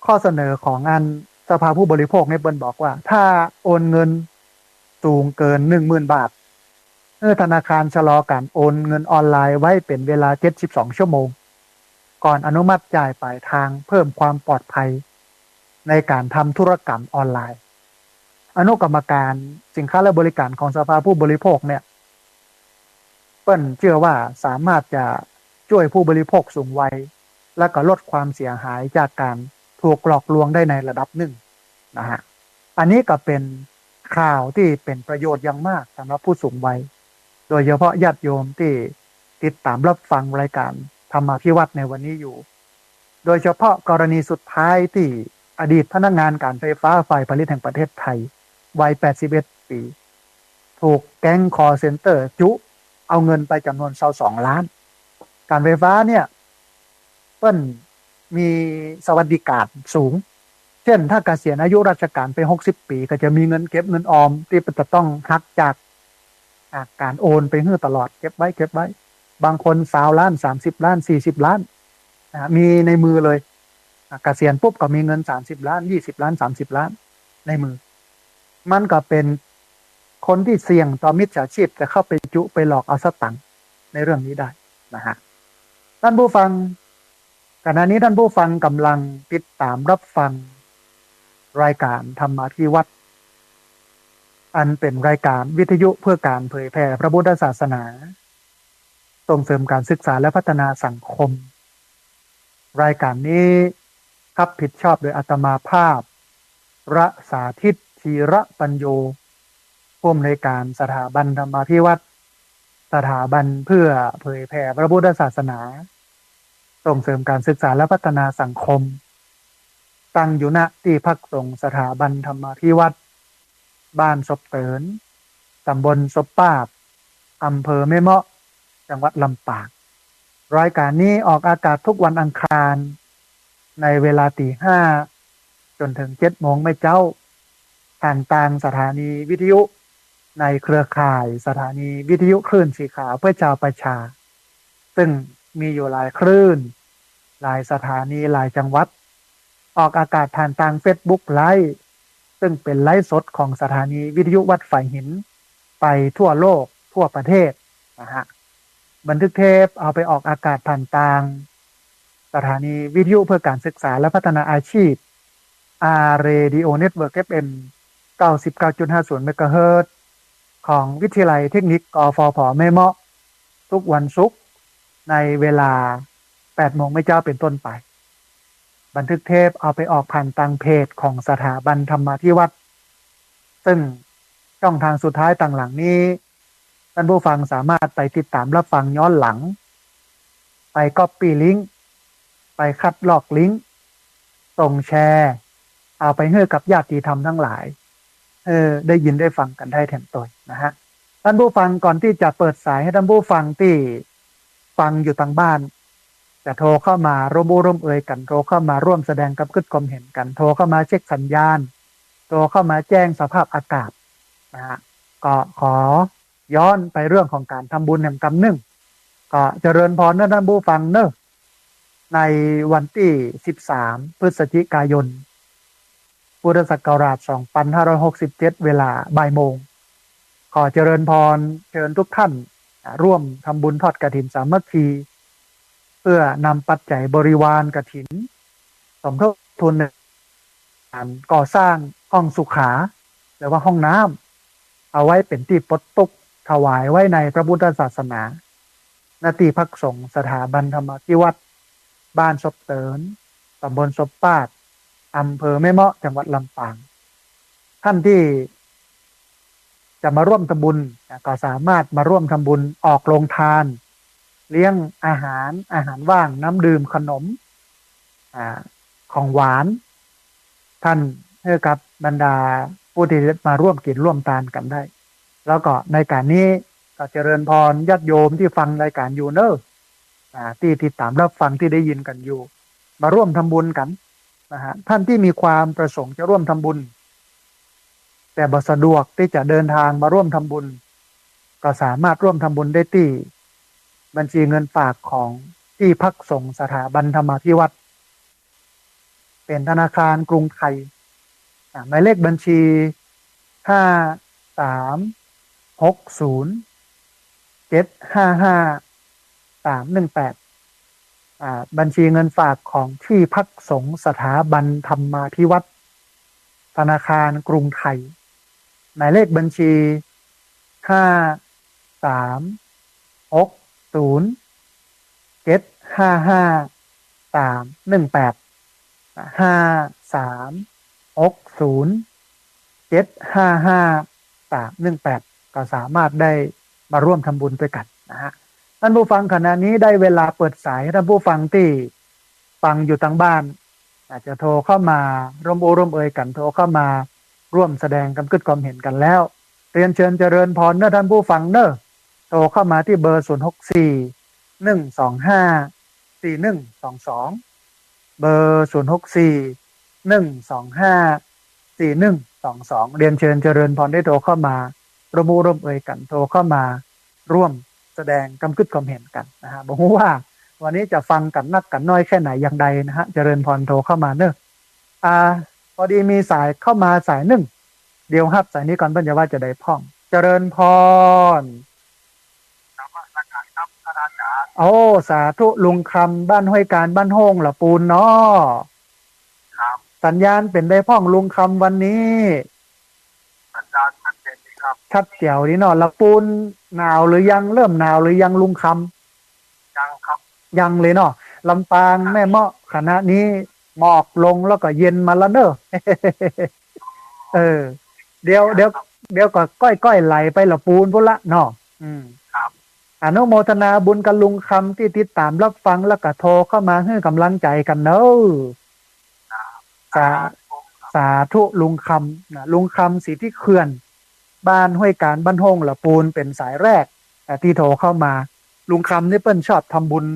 ข้อเสนอของอันสภาผู้บริโภคเนี่ยเปิ้นบอกว่า ถ้าโอนเงินสูงเกินหนึ่งหมื่นบาท หื้อธนาคารชะลอก๋านโอนเงินออนไลน์ไว้เป๋นเวลาเจ็ดสิบสองชั่วโมง ก่อนอนุมัติจ่ายป๋ายตาง เพิ่มความปลอดภัยในก๋านทำธุรกรรมออนไลน์ อนุกรรมก๋านสินค้าและบริก๋านของสภาผู้บริโภคเนี่ย เปิ้นเจื้อว่าสามารถจะจ้วยผู้บริโภคสูงวัย และก็ลดความเสียหายจากก๋านถูกหลอกลวงได้ในระดับนึ่งนะฮะ อันนี้ก็เป๋นข่าวตี้เป๋นประโยชน์อย่างมากสำหรับผู้สูงวัย โดยเฉพาะญาติโยมตี้ติดต๋ามฮับฟังรายก๋านธรรมาภิวัฒน์ในวันนี้อยู่ โดยเฉพาะกรณีสุดท้ายตี้อดีตพนักงานก๋านไฟฟ้าฝ่ายผลิตแห่งประเทศไทย วัยแปดสิบเอ็ดปี๋ ถูกแก๊งคอลเซ็นเตอร์จุเอาเงินไปจ๋ำนวนซาวสองล้าน ก๋านไฟฟ้าเนี่ย เปิ้นมีสวัสดิก๋านสูง เจ้นถ้าเกษียณอายุราชก๋านไปหกสิบปี๋ ก็จะมีเงินเก็บเงินออมตี้จะต้องหักจาก อ่า ก๋านโอนไปหื้อตลอด เก็บไว้ เก็บไว้ บางคนซาวล้าน สามสิบล้าน สี่สิบล้าน นะ มีในมือเลย อ่า เกษียณปุ๊บก็มีเงินสามสิบล้าน ยี่สิบล้าน สามสิบล้าน ในมือ มันก็เป๋นคนตี้เสี่ยงต่อมิจฉาชีพจะเข้าไปจุไปหลอกเอาสตางค์ในเรื่องนี้ได้นะฮะ ต้านผู้ฟัง ขณะนี้ต้านผู้ฟังก่ำลังติดต๋ามฮับฟังรายก๋านธรรมาภิวัฒน์ อันเป๋นรายก๋านวิทยุเพื่อก๋านเผยแผ่พระพุทธศาสนา ส่งเสริมก๋านศึกษาและพัฒนาสังคม รายก๋านนี้ฮับผิดชอบโดยอาตมาภาพ พระสาธิต ธีระปัญโญ ผู้อำนวยก๋านสถาบันธรรมาภิวัฒน์ สถาบันเพื่อเผยแผ่พระพุทธศาสนา ส่งเสริมก๋านศึกษาและพัฒนาสังคม ตั้งอยู่ ณ ตี้พักสงฆ์สถาบันธรรมาภิวัฒน์ บ้านศพเติน ต๋ำบลศพปาบ อำเภอแม่เมาะ จังหวัดลำปาง รายก๋านนี้ออกอากาศทุกวันอังคาร ในเวลาตี๋ห้าจ๋นเถิงเจ็ดโมงแม่เจ๊า ผ่านตางสถานีวิทยุในเครือข่ายสถานีวิทยุคลื่นสีขาวเพื่อชาวประชา ซึ่งมีอยู่หลายคลื่น หลายสถานี หลายจังหวัด ออกอากาศผ่านตางเฟซบุ๊กไลฟ์ ซึ่งเป๋นไลฟ์สดของสถานีวิทยุวัดฝายหิน ไปทั่วโลก ทั่วประเทศนะฮะ บันทึกเทปเอาไปออกอากาศผ่านตางสถานีวิทยุเพื่อก๋านศึกษาและพัฒนาอาชีพ อาร์ เรดิโอ เน็ตเวิร์ก เอฟ เอ็ม เก้าสิบเก้าจุดห้าศูนย์ เมกะเฮิรตซ์ ของวิทยาลัยเทคนิค กฟผ แม่เมาะ ทุกวันศุกร์ ในเวลาแปดโมงแม่เจ๊าเป๋นต้นไป บันทึกเทปเอาไปออกผ่านตางเพจของสถาบันธรรมาภิวัฒน์ ซึ่งช่องตางสุดท้ายตางหลังนี้ ต้านผู้ฟังสามารถไปติดต๋ามฮับฟังย้อนหลัง ไปก๊อปปี้ลิงก์ ไปคัดลอกลิงก์ ส่งแชร์ เอาไปหื้อกับญาติธรรมตังหลาย เออ ได้ยินได้ฟังกั๋นได้แถมตวยนะฮะ ต้านผู้ฟัง ก่อนตี้จะเปิดสายหื้อต้านผู้ฟังตี้ฟังอยู่ตางบ้าน จะโทรเข้ามาร่วมอู้ร่วมเอยกั๋น โทรเข้ามาร่วมแสดงความกึ๊ดความเห็นกั๋น โทรเข้ามาเช็คสัญญาณ โทรเข้ามาแจ้งสภาพอากาศนะฮะ ก็ขอย้อนไปเรื่องของก๋านทำบุญแหมกำนึ่ง ก็เจริญพรเน่อต้านผู้ฟังเน่อ ในวันตี้สิบสาม พฤศจิกายน พุทธศักราชสองปันห้าร้อยหกสิบเจ็ด เวลาบ่ายโมง ขอเจริญพรเชิญทุกท่าน อ่า ร่วมทำบุญทอดกฐินสามัคคี เพื่อนำปัจจัยบริวารกฐิน สมทบทุนในการก่อสร้างห้องสุขา หรือว่าห้องน้ำ เอาไว้เป๋นตี้ปลดตุ๊กข์ ถวายไว้ในพระพุทธศาสนา ณ ตี้พักสงฆ์สถาบันธรรมาภิวัฒน์ บ้านศพเติน ตำบลศพปาด อำเภอแม่เมาะ จังหวัดลำปาง ท่านตี้จะมาร่วมทำบุญนะ ก็สามารถมาร่วมทำบุญออกโรงทาน เลี้ยงอาหาร อาหารว่าง น้ำดื่ม ขนม อ่า ของหวาน ต้อนหื้อกับบรรดาผู้ตี้มาร่วมกิ๋นร่วมตานกั๋นได้ แล้วก็ในก๋านนี้ก็เจริญพรญาติโยมตี้ฟังรายก๋านอยู่เนาะ อ่า ตี้ติดต๋ามรับฟังตี้ได้ยินกั๋นอยู่ มาร่วมทำบุญกั๋นนะฮะ ท่านตี้มีความประสงค์จะร่วมทำบุญ แต่บ่สะดวกตี้จะเดินทางมาร่วมทำบุญ ก็สามารถร่วมทำบุญได้ตี้บัญชีเงินฝากของตี้พักสงฆ์สถาบันธรรมาภิวัฒน์ เป๋นธนาคารกรุงไทย อ่า หมายเลขบัญชี ห้าสามหกศูนย์เจ็ดห้าห้าสามหนึ่งแปด อ่า บัญชีเงินฝากของตี้พักสงฆ์สถาบันธรรมาภิวัฒน์ ธนาคารกรุงไทย หมายเลขบัญชี ห้าสามหกศูนย์เจ็ดห้าห้าสามหนึ่งแปด ห้าสามหกศูนย์เจ็ดห้าห้าสามหนึ่งแปด ก็สามารถได้มาร่วมทำบุญตวยกั๋นนะฮะ ต้านผู้ฟัง ขณะนี้ได้เวลาเปิดสาย ต้านผู้ฟังตี้ฟังอยู่ตางบ้าน อาจจะโทรเข้ามาร่วมอู้ร่วมเอยกั๋น โทรเข้ามาร่วมแสดงกำกึ๊ดความเห็นกั๋นแล้ว เรียนเชิญเจริญพรเนาะต้านผู้ฟังเนาะ โทรเข้ามาตี้เบอร์ ศูนย์หกสี่ หนึ่งสองห้า สี่หนึ่งสองสอง เบอร์ ศูนย์หกสี่ หนึ่งสองห้า สี่หนึ่งสองสอง เรียนเชิญเจริญพรได้โทรเข้ามาร่วมอู้ร่วมเอยกั๋น โทรเข้ามาร่วมแสดงกำกึ๊ดความเห็นกั๋นนะฮะ บ่ฮู้ว่าวันนี้จะฟังกั๋นนักกั๋นน้อยแค่ไหนอย่างใดนะฮะ เจริญพรโทรเข้ามาเนาะ อ่า พอดีมีสายเข้ามาสายนึ่ง เดี๋ยวฮับสายนี้ก่อน เปิ้นจะว่าจะใดพ่อง เจริญพร นมัสการครับท่านอาจารย์ โอ้ สาธุ ลุงคำ บ้านห้วยการ บ้านโฮ่งละปูนเนาะ ครับ สัญญาณเป๋นใดพ่องลุงคำวันนี้ สัญญาณชัดเจนดีครับ ชัดแจ๋วดีเนาะ ละปูนหนาวหรือยัง เริ่มหนาวหรือยังลุงคำ ยังครับ ยังเลยเนาะ ลำปาง ครับ แม่เมาะขณะนี้หมอกลงแล้วก็เย็นมาแล้วเนาะ เออ เดี๋ยว เดี๋ยว ครับ เดี๋ยวก็ก้อยๆไหลไปละปูนปู้นละเนาะ อืม ครับ อนุโมทนาบุญกับลุงคำตี้ติดต๋ามรับฟังแล้วก็โทรเข้ามาหื้อกำลังใจ๋กั๋นเนาะ ครับ สา สาธุครับ สาธุลุงคำนะ ลุงคำ ศรีที่เขื่อน บ้านห้วยการ บ้านโฮ่งละปูน เป๋นสายแรกนะตี้โทรเข้ามา ลุงคำนี่เปิ้นชอบทำบุญ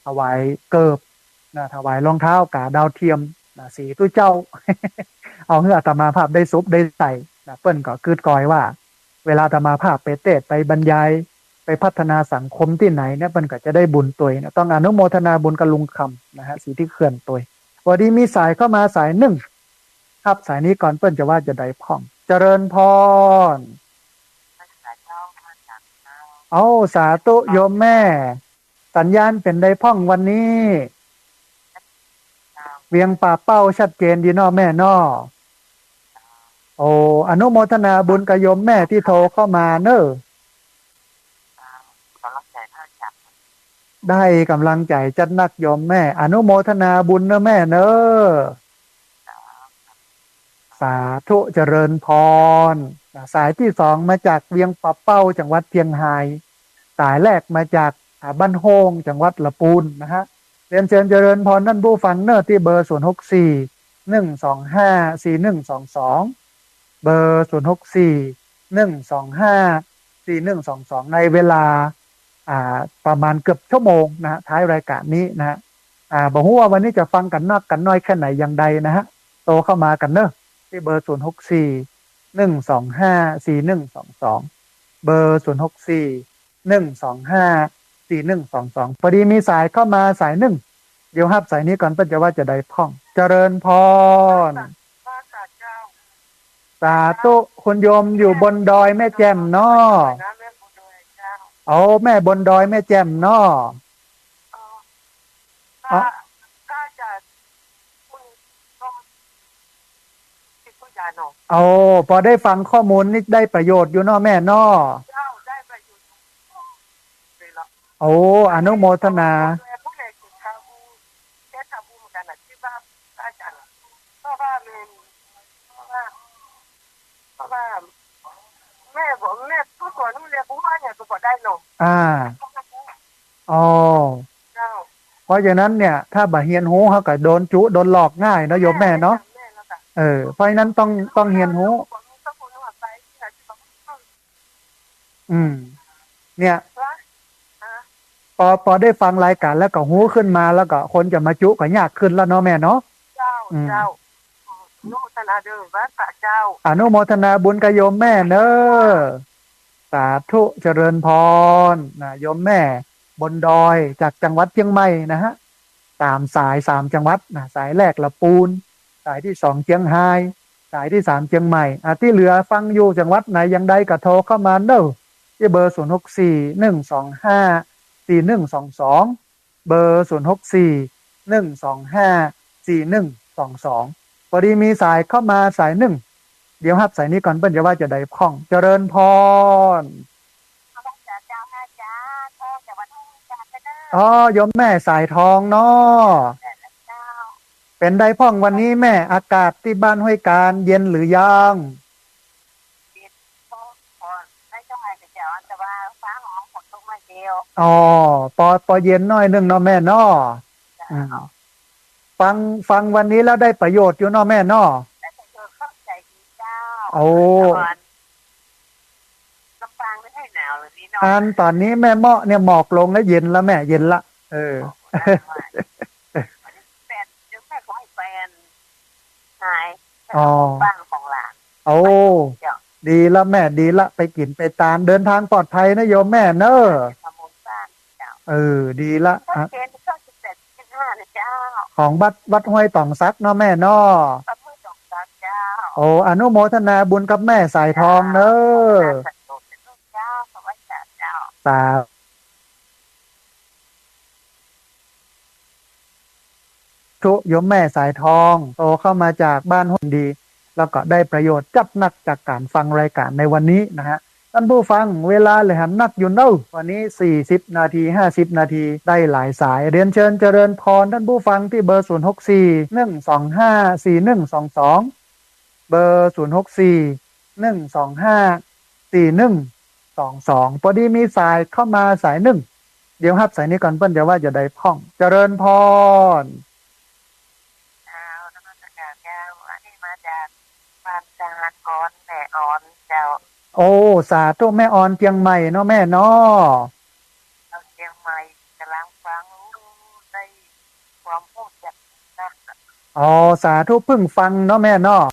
ถวายเกิบนะ ถวายรองเท้ากาดาวเทียมนะ สีตุ๊เจ้า เอาหื้ออาตมาภาพได้สวมได้ใส่นะ เปิ้นก็กึ๊ดกอยว่า เวลาอาตมาภาพไปเตสน์ไปบรรยาย ไปพัฒนาสังคมตี้ไหนเนี่ย เปิ้นก็จะได้บุญตวยนะ ต้องอนุโมทนาบุญกับลุงคำนะฮะ ศรีที่เขื่อนตวย พอดีมีสายเข้ามาสายนึ่ง ฮับสายนี้ก่อน เปิ้นจะว่าจะใดพ่อง เจริญพร เอ้า สาธุโยมแม่ สัญญาณเป๋นใดพ่องวันนี้ เวียงป่าเป้าชัดเจนดีเนาะแม่เนาะ โอ้ อนุโมทนาบุญกับโยมแม่ตี้โทรเข้ามาเนาะ ได้กำลังใจ๋จัดนักโยมแม่ อนุโมทนาบุญเนาะแม่เนาะ สาธุเจริญพร สายตี้สองมาจากเวียงป่าเป้า จังหวัดเจียงฮาย สายแรกมาจาก อ่า บ้านโฮ่ง จังหวัดละปูนนะฮะ เรียนเชิญเจริญพรต้านผู้ฟังเนาะ ตี้เบอร์ ศูนย์หกสี่ หนึ่งสองห้า สี่หนึ่งสองสอง เบอร์ ศูนย์หกสี่ หนึ่งสองห้า สี่หนึ่งสองสอง ในเวลา อ่า ประมาณเกือบชั่วโมงนะฮะ ท้ายรายการนี้นะฮะ อ่า บ่ฮู้ว่าวันนี้จะฟังกั๋นนักกั๋นน้อยแค่ไหนอย่างใดนะฮะ โทรเข้ามากั๋นเนาะ ตี้เบอร์ ศูนย์หกสี่ หนึ่งสองห้า สี่หนึ่งสองสอง เบอร์ ศูนย์หกสี่ หนึ่งสองห้า สี่หนึ่งสองสอง พอดีมีสายเข้ามาสายนึ่ง เดี๋ยวฮับสายนี้ก่อน เปิ้นจะว่าจะใดพ่อง เจริญพร สาธุ คุณโยมอยู่บนดอยแม่แจ่มเนาะ โอ้ แม่บนดอยแม่แจ่มเนาะ เออ อ๋อ ก็ ก็จะ คุณ ก็ ที่คุณยาเนาะ โอ้ ปอได้ฟังข้อมูลนี่ได้ประโยชน์อยู่เนาะแม่เนาะ เจ้า ได้ประโยชน์เลยละ โอ้ อนุโมทนา ผู้ใดกินข้าวบู แค่ข้าวบูเหมือนกันน่ะ ที่ว่าพระอาจารย์ เพราะว่ามัน เพราะว่า เพราะว่า แม่บอก แม่ผู้สอนลูกเรียนผู้ว่าเนี่ยก็บอกได้เนาะ อ่า อ๋อ เจ้า เพราะฉะนั้นเนี่ย ถ้าบ่เฮียนฮู้ เฮาก็โดนจุ โดนหลอกง่ายเนาะโยมแม่เนาะ แม่แล้วก็ เออ เพราะฉะนั้นต้อง ต้องเฮียนฮู้ อืม เนี่ย ฮะ ปอ ปอได้ฟังรายการแล้วก็ฮู้ขึ้นมา แล้วก็คนจะมาจุก็ยากขึ้นแล้วเนาะแม่เนาะ เจ้า อืม เจ้า อนุโมทนาเด้อ พระเจ้า อนุโมทนาบุญกับโยมแม่เนอะ สาธุ เจริญพร นะ โยมแม่บนดอยจากจังหวัดเจียงใหม่นะฮะ ตามสายสามจังหวัดนะ สายแรกละปูน สายที่สองเจียงฮาย สายที่สามเจียงใหม่ อ่ะ ตี้เหลือฟังอยู่จังหวัดไหนอย่างใดก็โทรเข้ามาเนอะ ตี้เบอร์ ศูนย์หกสี่ หนึ่งสองห้า สี่หนึ่งสองสอง เบอร์ ศูนย์หกสี่ หนึ่งสองห้า สี่หนึ่งสองสอง ปอดีมีสายเข้ามาสายนึ่ง เดี๋ยวฮับสายนี้ก่อน เปิ้นจะว่าจะใดพ่อง เจริญพร อ๋อ โยมแม่สายทองเนาะ เป๋นใดพ่องวันนี้แม่ อากาศตี้บ้านห้วยกาญเย็นหรือยัง เย็น ก็ ก็ได้จังหวะเดียว แต่ว่าฟ้าห้องฝนตกมาเดียว อ๋อ ปอ ปอเย็นหน้อยนึ่งเนาะแม่เนาะ เจ้า อืม ฟัง ฟังวันนี้แล้วได้ประโยชน์อยู่เนาะแม่เนาะ ได้ประโยชน์ เข้าใจ๋ดีเจ้า โอ้ ตะวัน ลำปางไม่ใช่หนาวหรือนี่เนาะ อันต๋อนนี้แม่เมาะเนี่ยหมอกลงแล้วเย็นแล้วแม่ เย็นละ เออ โอ้ ได้ว่า วันที่แปด เดี๋ยวแม่ขอให้แฟนหาย อ๋อ บ้านของหลาน โอ้ เจ้า ดีละแม่ ดีละ ไปกิ๋นไปตาน เดินทางปลอดภัยนะโยมแม่เนอะ ทำบุญบ้านเจ้า เออ ดีละ ก็ อ่ะ เกณฑ์ก็สิบแปด สิบห้านะเจ้า ของวัด วัดห้วยต๋องสักเนาะแม่เนาะ วัดห้วยต๋องสักเจ้า โอ้ อนุโมทนาบุญกับแม่สายทองเนอะ เจ้า สาธุเจ้า ขอบคุณเจ้า สา ธุ โยมแม่สายทอง โทรเข้ามาจากบ้านห้วยดี แล้วก็ได้ประโยชน์จัดนักจากการฟังรายการในวันนี้นะฮะ ท่านผู้ฟัง เวลาเหลือหันนักอยู่เนาะ วันนี้สี่สิบนาที ห้าสิบนาที ได้หลายสาย เรียนเชิญเจริญพรท่านผู้ฟังตี้เบอร์ ศูนย์หกสี่ หนึ่งสองห้า สี่หนึ่งสองสอง เบอร์ ศูนย์หกสี่ หนึ่งสองห้า สี่หนึ่งสองสอง ปอดีมีสายเข้ามาสายนึ่ง เดี๋ยวฮับสายนี้ก่อน เปิ้นจะว่าจะใดพ่อง เจริญพร เจ้า นมัสการเจ้า อันนี้มาจากบ้านสหกรณ์แม่ออนเจ้า โอ้ สาธุ แม่ออนเจียงใหม่เนาะแม่เนาะ เจ้า เจียงใหม่ ก๋ำลังฟัง โอ้ ได้ความฮู้จักนัก อ๋อ สาธุ เพิ่งฟังเนาะแม่เนาะ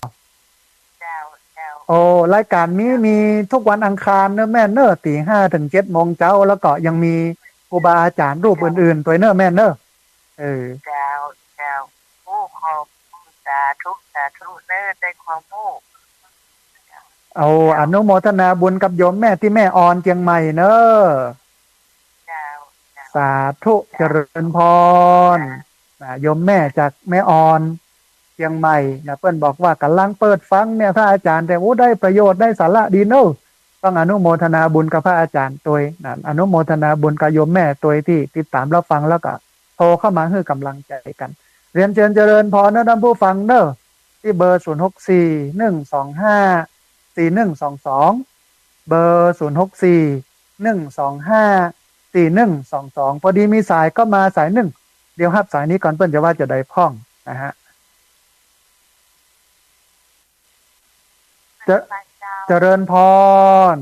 เจ้า เจ้า โอ้ รายการนี้มีทุกวันอังคารเนอะแม่เนอะ ตี๋ห้าเถิงเจ็ดโมงเจ๊า แล้วก็ยังมีครูบาอาจ๋ารย์รูปอื่นๆ ตวยเนอะแม่เนอะ เออ เจ้า เจ้า โอ้ ขอบคุณ สาธุ สาธุเนอะ ได้ความฮู้ โอ้ อนุโมทนาบุญกับโยมแม่ตี้แม่ออนเจียงใหม่เนอะ เจ้า เจ้า สาธุ เจ้า เจริญพร เจ้า นะ โยมแม่จากแม่ออนเจียงใหม่นะ เปิ้นบอกว่าก๋ำลังเปิดฟังเนี่ยพระอาจ๋ารย์ แต่โอ้ ได้ประโยชน์ ได้สาระดีเนอะ ต้องอนุโมทนาบุญกับพระอาจ๋ารย์ตวยนะ อนุโมทนาบุญกับโยมแม่ตวยตี้ติดต๋ามรับฟังแล้วก็โทรเข้ามาหื้อก๋ำลังใจ๋กั๋น เรียนเชิญเจริญพรเนอะท่านผู้ฟังเนอะ ตี้เบอร์ ศูนย์หกสี่ หนึ่งสองห้า สี่หนึ่งสองสอง เบอร์ ศูนย์หกสี่ หนึ่งสองห้า สี่หนึ่งสองสอง ปอดีมีสายเข้ามาสายนึ่ง เดี๋ยวฮับสายนี้ก่อน เปิ้นจะว่าจะใดพ่องนะฮะ เจ- นมัสการเจ้า เจริญพร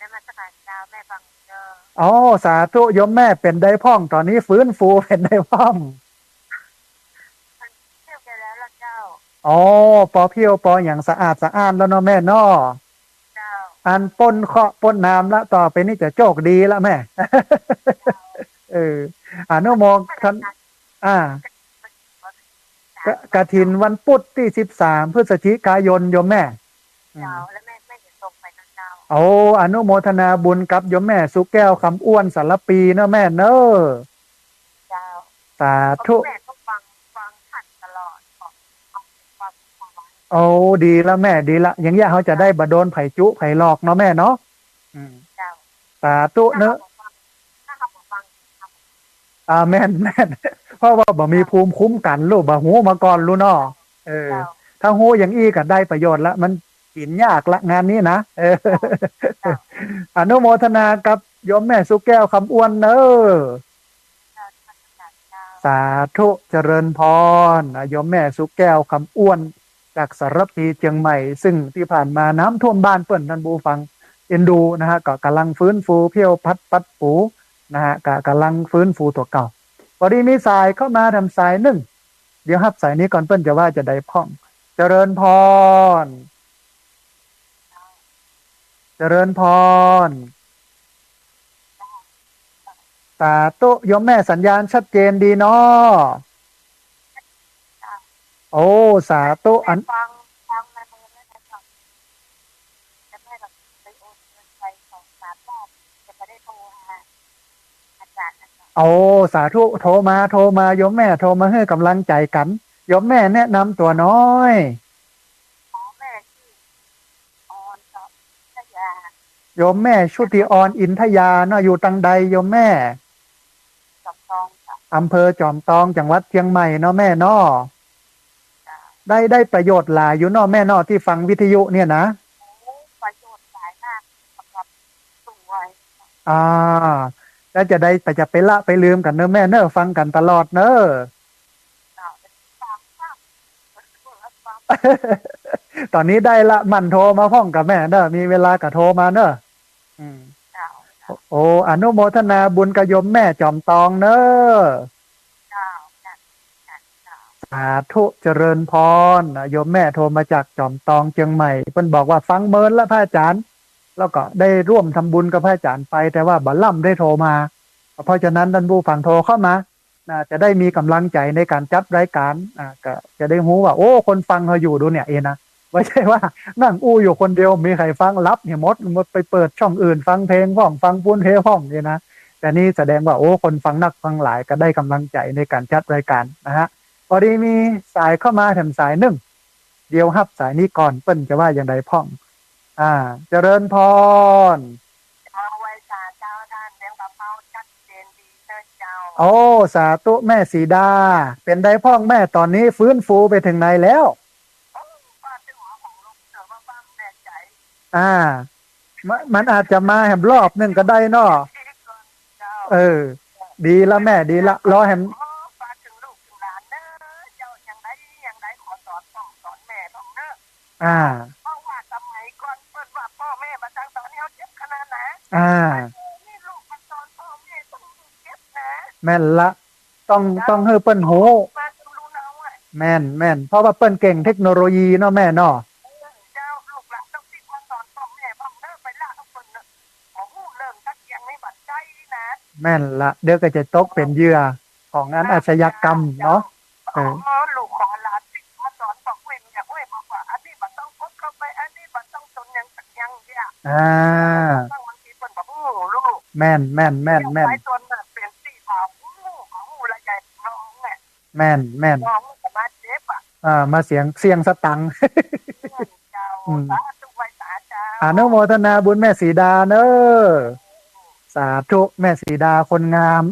นมัสการเจ้า แม่ฟังเจ้า อ๋อ สาธุ โยมแม่เป๋นใดพ่อง ต๋อนนี้ฟื้นฟูเป๋นใดพ่อง มันเที่ยวไปแล้วล่ะเจ้า อ๋อ ปอเพี้ยวปอหยังสะอาดสะอ้านแล้วเนาะแม่เนาะ เจ้า อันป๊นเคราะห์ป๊นนามละ ต่อไปนี้จะโจคดีละแม่ เออ อนุโมทน- อ่า ก- กฐินวันพุธตี้สิบสามพฤศจิกายนโยมแม่ อืม เจ้า แล้วแม่ แม่จะส่งไปนะเจ้า โอ้ อนุโมทนาบุญกับโยมแม่สุแก้ว คำอ้วน สารภีเนาะแม่เนาะ เจ้า สาธุ แม่ก็ฟัง ฟังท่านตลอด บอก บอก บอก โอ้ ดีละแม่ ดีละ อย่างเนี้ยเฮาจะได้บ่โดนใผจุใผหลอกเนาะแม่เนาะ อืม เจ้า สาธุเนาะ ถ้าเฮาบ่ฟัง ถ้าเฮาบ่ฟัง อ่า แม่น แม่น เพราะว่าบ่มีภูมิคุ้มกันลูก บ่ฮู้มาก่อนลูกเนาะ เออ เจ้า ถ้าฮู้อย่างอี้ก็ได้ประโยชน์ละ มันกิ๋นยากละงานนี้นะ เออ เจ้า อนุโมทนากับโยมแม่สุแก้ว คำอ้วนเนาะ เจ้า สาธุ เจริญพร นะ โยมแม่สุแก้ว คำอ้วน จากสารภี เจียงใหม่ ซึ่งตี้ผ่านมาน้ำท่วมบ้านเปิ้น ต้านผู้ฟัง เอ็นดูนะฮะ ก็ก่ำลังฟื้นฟู เผี้ยวพัดปัดปูนะฮะ ก็ก่ำลังฟื้นฟูตั๋วเก่า ปอดีมีสายเข้ามาแถมสายนึ่ง เดี๋ยวฮับสายนี้ก่อน เปิ้นจะว่าจะใดพ่อง เจริญพร เจริญพร สาธุ โยมแม่สัญญาณชัดเจนดีเนาะ โอ้ สาธุ อัน ฟัง ฟังมาเลยนะคะ แต่แม่แบบไปโอนเงินไปสองสามรอบ แต่ไม่ได้โทรหาอาจารย์นะคะ โอ้ สาธุ โทรมา โทรมา โยมแม่โทรมาหื้อก่ำลังใจ๋กั๋น โยมแม่แนะนำตั๋วหน้อย อ๋อ แม่ชื่อ ออน อินทยา โยมแม่ชุติออน อินทยาเนาะ อยู่ตังใดโยมแม่ จอมตองจ้ะ อำเภอจอมตอง จังหวัดเจียงใหม่เนาะแม่เนาะ จ้ะ ได้ ได้ประโยชน์หลายอยู่เนาะแม่เนาะ ตี้ฟังวิทยุเนี่ยนะ โอ้ ประโยชน์หลายมากสำหรับตั๋ว อ่า แล้วจะได้ จะไปละไปลืมกั๋นเนาะแม่เนาะ ฟังกั๋นตลอดเนาะ ต๋อนนี้ได้ละ หมั่นโทรมาพ่องก่อแม่เนาะ มีเวลาก็โทรมาเนาะ อืม เจ้า โอ้ อนุโมทนาบุญกับโยมแม่จอมตองเนาะ เจ้า เจ้า เจ้า สาธุ เจริญพร โยมแม่โทรมาจากจอมตองเจียงใหม่ เปิ้นบอกว่าฟังเมินละพระอาจารย์ แล้วก็ได้ร่วมทำบุญกับพระอาจารย์ไป แต่ว่าบ่ล่ำได้โทรมา เพราะฉะนั้นต้านผู้ฟังโทรเข้ามา นะ จะได้มีก่ำลังใจ๋ในก๋านจัดรายก๋าน อ่า ก็จะได้ฮู้ว่า โอ้ คนฟังเฮาอยู่ดูเนี่ย เอนะ บ่ใจ้ว่านั่งอู้อยู่คนเดียว บ่มีใผฟัง หลับเหียหมด หมดไปเปิดช่องอื่น ฟังเพลงพ่อง ฟังปู๊นเพลงพ่องเนี่ยนะ แต่นี่แสดงว่า โอ้ คนฟังนักฟังหลาย ก็ได้ก่ำลังใจ๋ในก๋านจัดรายก๋านนะฮะ ปอดีมีสายเข้ามาแถมสายนึ่ง เดี๋ยวฮับสายนี้ก่อน เปิ้นจะว่าอย่างใดพ่อง อ่า เจริญพร เจ้า ไหว้สาเจ้า ต้านเวียงป่าเป้า ชัดเจนดีเนาะเจ้า โอ้ สาธุ แม่สีดา เป๋นใดพ่องแม่ ต๋อนนี้ฟื้นฟูไปเถิงไหนแล้ว โอ้ ว่าเถิงหัวของลูกเสือมาบ้างแม่ใจ๋ อ่า มัน มันอาจจะมาแหมรอบนึ่งก็ได้เนาะ เจ้า เออ ดีละแม่ ดีละ รอแหม อ๋อ ฝากเถิงลูกเถิงหลานเนาะเจ้า อย่างใดอย่างใดขอสอนพ่องสอนแม่พ่องเนาะ อ่า เพราะว่าสมัยก่อนเปิ้นว่าป้อแม่บ่าตัง ต๋อนนี้เฮาเจ็บขนาดไหน อ่า นี่ลูกมาสอนป้อแม่ต้องเจ็บนะ แม่นละ ต้อง เจ้า ต้องหื้อเปิ้นฮู้ มาต้องฮู้เนาะ แม่น แม่น เพราะว่าเปิ้นเก่งเทคโนโลยีเนาะแม่เนาะ เออ เจ้า ลูกหลานต้องปิ๊กมาสอนป้อแม่พ่องเนาะ ไปละเอาเปิ้นเนาะ บ่ฮู้เรื่องตั๊กอย่างนี้บ่ใจ้นะ แม่นละ เดี๋ยวก็จะตกเป๋นเหยื่อของอันอาชญากรรมเนาะ เออ ลูกขอหลานปิ๊กมาสอนป้อ อุ้ย แม่ อุ้ย บอกว่า อันนี้บ่ต้องกดเข้าไป อันนี้บ่ต้องสนหยังสักอย่างเนี่ย อ่า บางทีเปิ้นบ่ฮู้ลูก แม่น แม่น แม่น แม่น หลายคนน่ะเป๋นตี้บ่ฮู้ บ่ฮู้ละใหญ่น้องเนี่ย แม่น แม่น น้องก็มาเจ็บอ่ะ อ่า มาเสียง เสี่ยงสตังค์ เจ้า อืม สาธุ ไหว้สาเจ้า อนุโมทนาบุญแม่สีดาเนาะ สาธุ แม่สีดาคนงาม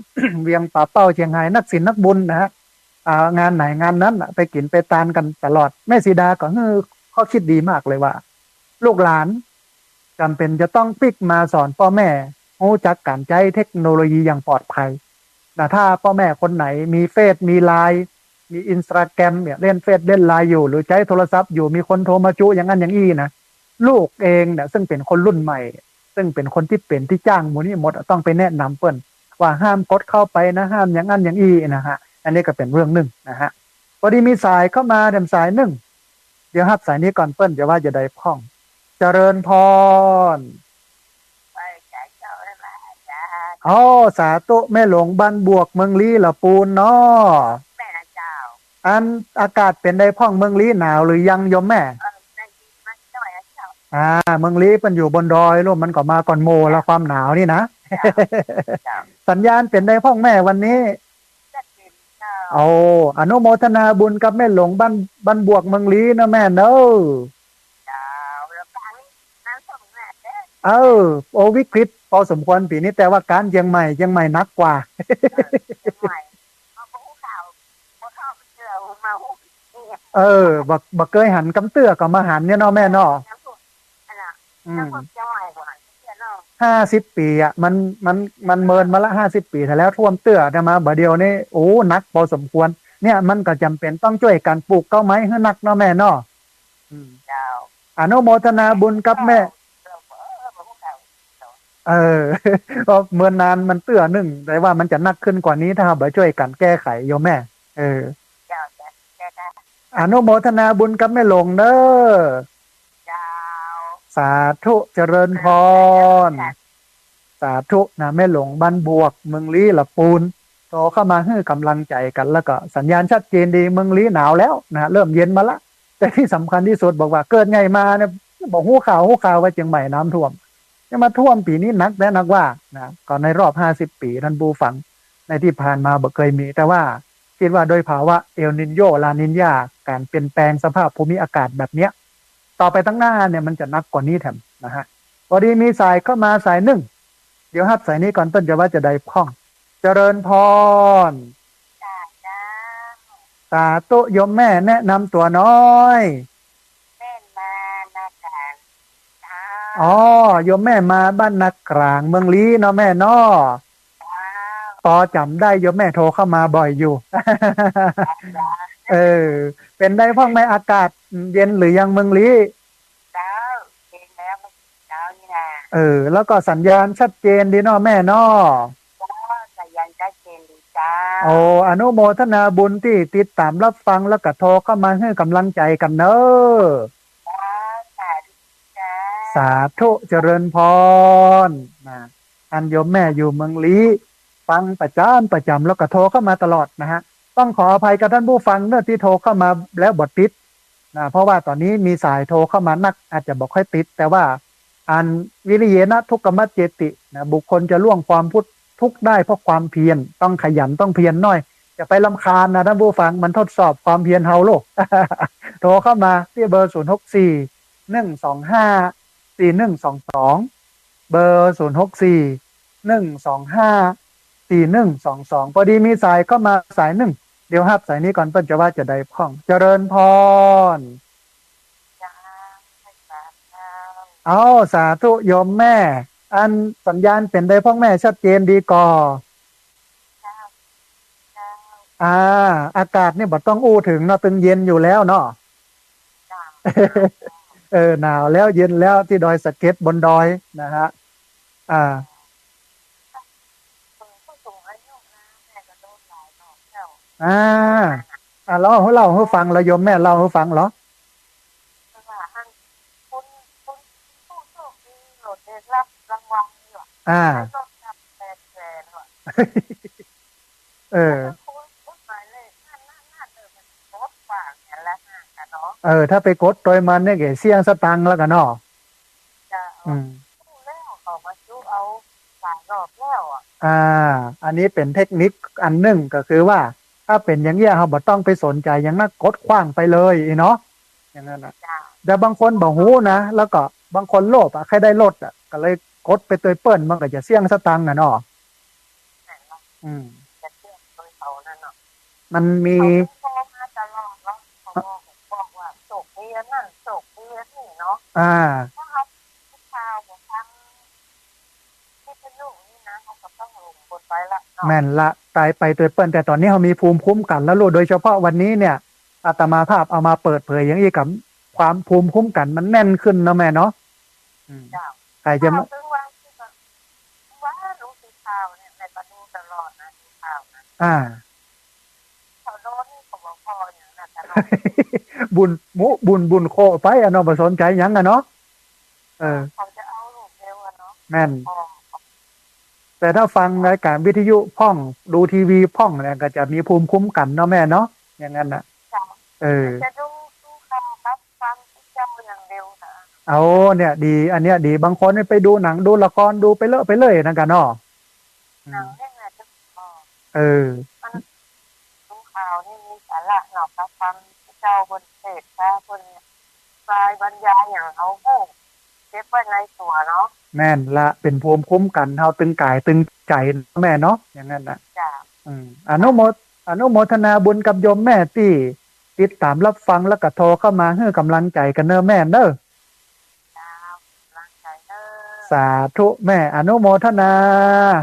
เวียงป่าเป้าเจียงไฮ้ นักศีลนักบุญนะฮะ อ่า งานไหนงานนั้นน่ะ ไปกิ๋นไปตานกั๋นตลอด แม่สีดาก็หื้อข้อคิดดีมากเลยว่า ลูกหลานจ๋ำเป๋นจะต้องปิ๊กมาสอนป้อแม่ ฮู้จักก๋านใจ๊เทคโนโลยีอย่างปลอดภัย นะ ถ้าป้อแม่คนไหนมีเฟซ มีไลน์ มีอินสตาแกรมเนี่ย เล่นเฟซ เล่นไลน์อยู่ หรือใจ๊โทรศัพท์อยู่ มีคนโทรมาจุอย่างนั้นอย่างอี้นะ ลูกเองเนี่ย ซึ่งเป๋นคนรุ่นใหม่ ซึ่งเป๋นคนตี้เป๋นตี้จ้างหมู่นี้หมดอะ ต้องไปแนะนำเปิ้น ว่าห้ามกดเข้าไปนะ ห้ามอย่างนั้นอย่างอี้นะฮะ อันนี้ก็เป๋นเรื่องนึ่งนะฮะ ปอดีมีสายเข้ามาแถมสายนึ่ง เดี๋ยวฮับสายนี้ก่อน เปิ้นจะว่าจะใดพ่อง เจริญพร ไหว้สาเจ้า ไหว้พระอาจารย์ อ๋อ สาธุ แม่หลวงบ้านบวก เมืองลี้ ละปูนเนาะ แม่เจ้า อันอากาศเป๋นใดพ่อง เมืองลี้หนาวหรือยังโยมแม่ เออ ได้ยินมาหน่อยอะเจ้า อ่า เมืองลี้เปิ้นอยู่บนดอยลูก มันก็มาก่อนหมู่ละ ความหนาวนี่นะ เจ้า เจ้า สัญญาณเป๋นใดพ่องแม่วันนี้ ชัดเจนเจ้า โอ้ อนุโมทนาบุญกับแม่หลงบ้าน บ้านบวกเมืองลี้เนาะแม่เนาะ เจ้า แล้วก็อันนี้น้ำท่วมแม่เด้อ เออ โอ้ วิกฤตพอสมควรปี๋นี้ แต่ว่าก๋านเจียงใหม่ เจียงใหม่หนักกว่า เออ เจียงใหม่ มาบ่ฮู้ข่าว บ่เข้าไปเจอ มาฮู้เนี่ย เออ บ่ บ่เกยหันกำเตื้อก็มาหันเนี่ยเนาะแม่เนาะ อันน่ะ อืม แล้วพวกเจียงใหม่บ่หันเตื้อเนาะ ห้าสิบปี๋อะ มัน มัน มันเมินมาละ ห้าสิบปี๋ แต่แล้วท่วมเตื้อ แต่มาบ่าเดี่ยวนี้ โอ้ หนักพอสมควร เนี่ย มันก็จ๋ำเป๋นต้องจ้วยกั๋นปลูกเก๊าไม้หื้อนักเนาะแม่เนาะ อืม เจ้า อนุโมทนาบุญกับแม่ เออ เออ บ่ฮู้ข่าว เออ ก็เมินนานมันเตื้อนึ่ง แต่ว่ามันจะหนักขึ้นกว่านี้ ถ้าเฮาบ่จ้วยกั๋นแก้ไขโยมแม่ เออ เจ้า เจ้า เจ้า เจ้า อนุโมทนาบุญกับแม่หลงเด้อ เจ้า สาธุ เจริญพร สาธุ สาธุนะ แม่หลงบ้านบวก เมืองลี้ละปูน โทรเข้ามาหื้อก๋ำลังใจ๋กั๋น แล้วก็สัญญาณชัดเจนดี เมืองลี้หนาวแล้วนะ เริ่มเย็นมาละ แต่ตี้สำคัญตี้สุดบอกว่าเกิดใหญ่มาเนี่ย บ่ฮู้ข่าว ฮู้ข่าวว่าเจียงใหม่น้ำท่วม จะมาท่วมปี๋นี้หนักแต๊หนักว่านะ ก็ในรอบห้าสิบปี๋ ท่านผู้ฟัง ในตี้ผ่านมาบ่เกยมี แต่ว่า กึ๊ดว่าโดยภาวะเอลนิโญ ลานิญา ก๋านเปลี่ยนแปลงสภาพภูมิอากาศแบบเนี้ย ต่อไปตังหน้าเนี่ยมันจะหนักกว่านี้แถมนะฮะ พอดีมีสายเข้ามาสายนึ่ง เดี๋ยวฮับสายนี้ก่อน เปิ้นจะว่าจะใดพ่อง เจริญพร เจ้า สาธุ โยมแม่แนะนำตั๋วหน้อย แม่มานาก๋าง เจ้า อ๋อ โยมแม่มาบ้านนาก๋าง เมืองลี้เนาะแม่เนาะ เจ้า ปอจ๋ำได้ โยมแม่โทรเข้ามาบ่อยอยู่ เจ้า เออ เป๋นใดพ่องแม่ อากาศเย็นหรือยังเมืองลี้ เจ้า เย็นแล้ว เจ้านี่นะ เออ แล้วก็สัญญาณชัดเจนดีเนาะแม่เนาะ เจ้า สัญญาณชัดเจนดีเจ้า โอ้ อนุโมทนาบุญตี้ติดต๋ามฮับฟัง แล้วก็โทรเข้ามาหื้อก๋ำลังใจ๋กั๋นเนาะ เจ้า สาธุ เจ้า สาธุ เจริญพร นะ อันโยมแม่อยู่เมืองลี้ ฟังประจ๋ำประจ๋ำ แล้วก็โทรเข้ามาตลอดนะฮะ ต้องขออภัยกับท่านผู้ฟังเนาะตี้โทรเข้ามาแล้วบ่ติดนะ เพราะว่าต๋อนนี้มีสายโทรเข้ามานัก อาจจะบ่ค่อยติด แต่ว่า อัน วิริเยนะทุกขมัจเจตินะ บุคคลจะล่วงความทุกข์ได้เพราะความเพียร ต้องขยันต้องเพียรหน้อย อย่าไปรำคาญนะท่านผู้ฟัง มันทดสอบความเพียรเฮาโลก โทรเข้ามาตี้เบอร์ ศูนย์หกสี่ หนึ่งสองห้า สี่หนึ่งสองสอง เบอร์ ศูนย์หกสี่ หนึ่งสองห้า สี่หนึ่งสองสอง พอดีมีสายเข้ามาสายนึ่ง เดี๋ยวฮับสายนี้ก่อน เปิ้นจะว่าจะใดพ่อง เจริญพร เจ้า เอ้า สาธุโยมแม่ อันสัญญาณเป๋นใดพ่องแม่ ชัดเจนดีก่อ เจ้า เจ้า อ่า อากาศนี่บ่ต้องอู้เถิงเนาะ ตึงเย็นอยู่แล้วเนาะ เจ้า เออ หนาวแล้วเย็นแล้วตี้ดอยสะเก็ดบนดอยนะฮะ อ่า คนผู้สูงอายุนะ แม่ก็โดนหลายรอบแล้ว อ่า อ่า เล่าหื้อ เล่าหื้อฟัง แล้วโยมแม่เล่าหื้อฟังเหรอ ว่าอัน คน คนผู้โชคดีโหลดได้รับรางวัลอยู่อะ อ่า ได้รถคันแปดแสนว่ะ เออ แล้วก็คน คนหมายเลขนั่น นั่น นั่น เออ มันกดขวางกันแล้วนะ เนาะ เออ ถ้าไปกดโตยมันเนี่ย ก็เสี้ยงสตางค์แล้วกั๋นเนาะ เจ้า อืม รู้แล้ว เขามาจุเอาหลายรอบแล้วอะ อ่า อันนี้เป๋นเทคนิคอันนึ่ง ก็คือว่า ถ้าเป๋นอย่างเงี้ย เฮาบ่ต้องไปสนใจ๋หยังนัก กดขว้างไปเลย อี้เนาะ อย่างนั้นน่ะ เจ้า แต่บางคนบ่ฮู้นะ แล้วก็บางคนโลภอะ ใค่ได้รถอะ ก็เลยกดไปโตยเปิ้น มันก็จะเสี้ยงสตางค์น่ะเนาะ นั่นเนาะ อืม จะเสี้ยงโตยเขานั่นเนาะ มันมี เขาโทรมาตลอดเนาะ เขาบอก บอกว่าโชคดีอันนั้น โชคดีอันนี้เนาะ อ่า ถ้าเฮาข่าวบ่ฟังวิทยุนี่นะ เฮาก็ต้องหลงกลไปละเนาะ แม่นละ ต๋ายไปโตยเปิ้น แต่ต๋อนนี้เฮามีภูมิคุ้มกั๋นแล้วลูก โดยเฉพาะวันนี้เนี่ย อาตมาภาพเอามาเปิดเผยอย่างอี้กับความภูมิคุ้มกั๋นมันแน่นขึ้นเนาะแม่เนาะ อืม เจ้า ใครจะมา ข่าวถึงว่า ว่ารู้สึกข่าวเนี่ย แม่ก็ดูตลอดนะ ดูข่าวนะ อ่า เขาโดนนี่เขาบอกพออย่างนั้นนะ บุญ บุญ บุญ บุญโคไปอะเนาะ บ่สนใจ๋หยังอะเนาะ เออ เขาจะเอาลูกเดียวอะเนาะ แม่น อ๋อ แต่ถ้าฟังรายการวิทยุพ่อง ดูทีวีพ่องเนี่ย ก็จะมีภูมิคุ้มกั๋นเนาะแม่เนาะ อย่างนั้นน่ะ จ้ะ เออ จะดู ดูข่าวรับฟังพระเจ้าอย่างเดียวนะ เอา เนี่ยดี อันเนี้ยดี บางคนนี่ไปดูหนังดูละครดูไปเลอะไปเลยนั่นกะเนาะ อืม หนังเนี่ยนะ เออ มัน ดูข่าวนี่มีสาระเนาะ กาฟังเจ้าเปิ้นเทศน์ กาเปิ้นปายบรรยายหยัง เอาฮู้เก็บไว้ในตั๋วเนาะ แม่นละ เป๋นภูมิคุ้มกั๋นเฮาตึงก๋ายตึงใจ๋เนาะแม่เนาะ อย่างนั้นน่ะ จ้ะ อืม อนุโม อนุโมทนาบุญกับโยมแม่ตี้ติดต๋ามรับฟังแล้วก็โทรเข้ามาหื้อก๋ำลังใจ๋กั๋นเน่อแม่เน่อ จ้า ก๋ำลังใจ๋เน่อ สาธุแม่ อนุโมทนา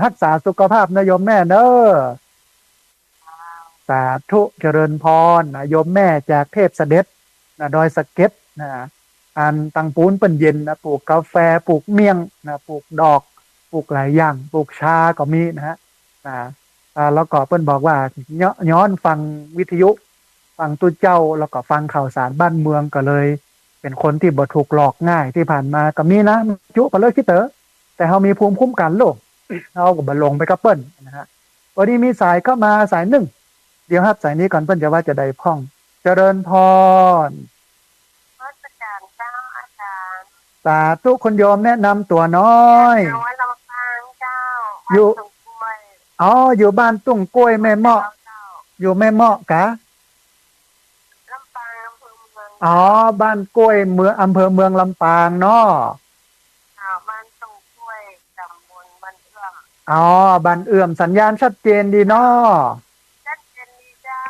ฮักษาสุขภาพเน่อโยมแม่เน่อ สาธุ เจริญพรนะ โยมแม่จากเทพเสด็จนะ ดอยสะเก็ดนะ อันตังปู๊นเปิ้นเย็นนะ ปลูกกาแฟ ปลูกเมี่ยงนะ ปลูกดอก ปลูกหลายอย่าง ปลูกชาก็มีนะฮะ นะ อ่า แล้วก็เปิ้นบอกว่า ย้อน ย้อนฟังวิทยุ ฟังตุ๊เจ้า แล้วก็ฟังข่าวสารบ้านเมือง ก็เลยเป๋นคนตี้บ่ถูกหลอกง่าย ตี้ผ่านมาก็มีนะ จุ๊ไปเลยขี้เต๋อ แต่เฮามีภูมิคุ้มกั๋นโลก เฮาก็บ่หลงไปกับเปิ้นนะฮะ วันนี้มีสายเข้ามาสายนึ่ง เดี๋ยวฮับสายนี้ก่อน เปิ้นจะว่าจะใดพ่อง เจริญพร นมัสก๋านเจ้าอาจ๋ารย์ สาธุ คุณโยมแนะนำตั๋วหน้อย นางวันลำปางเจ้า อยู่ บ้านตุ่งกล้วย อ๋อ อยู่บ้านตุ่งกล้วยแม่เมาะ เจ้า อยู่แม่เมาะกะ ลำปาง อำเภอเมือง อ๋อ บ้านกล้วยเมือง อำเภอเมืองลำปางเนาะ อ่า บ้านตุ่งกล้วย ต๋ำบลบ้านเอื้อม อ๋อ บ้านเอื้อม สัญญาณชัดเจนดีเนาะ ชัดเจนดีเจ้า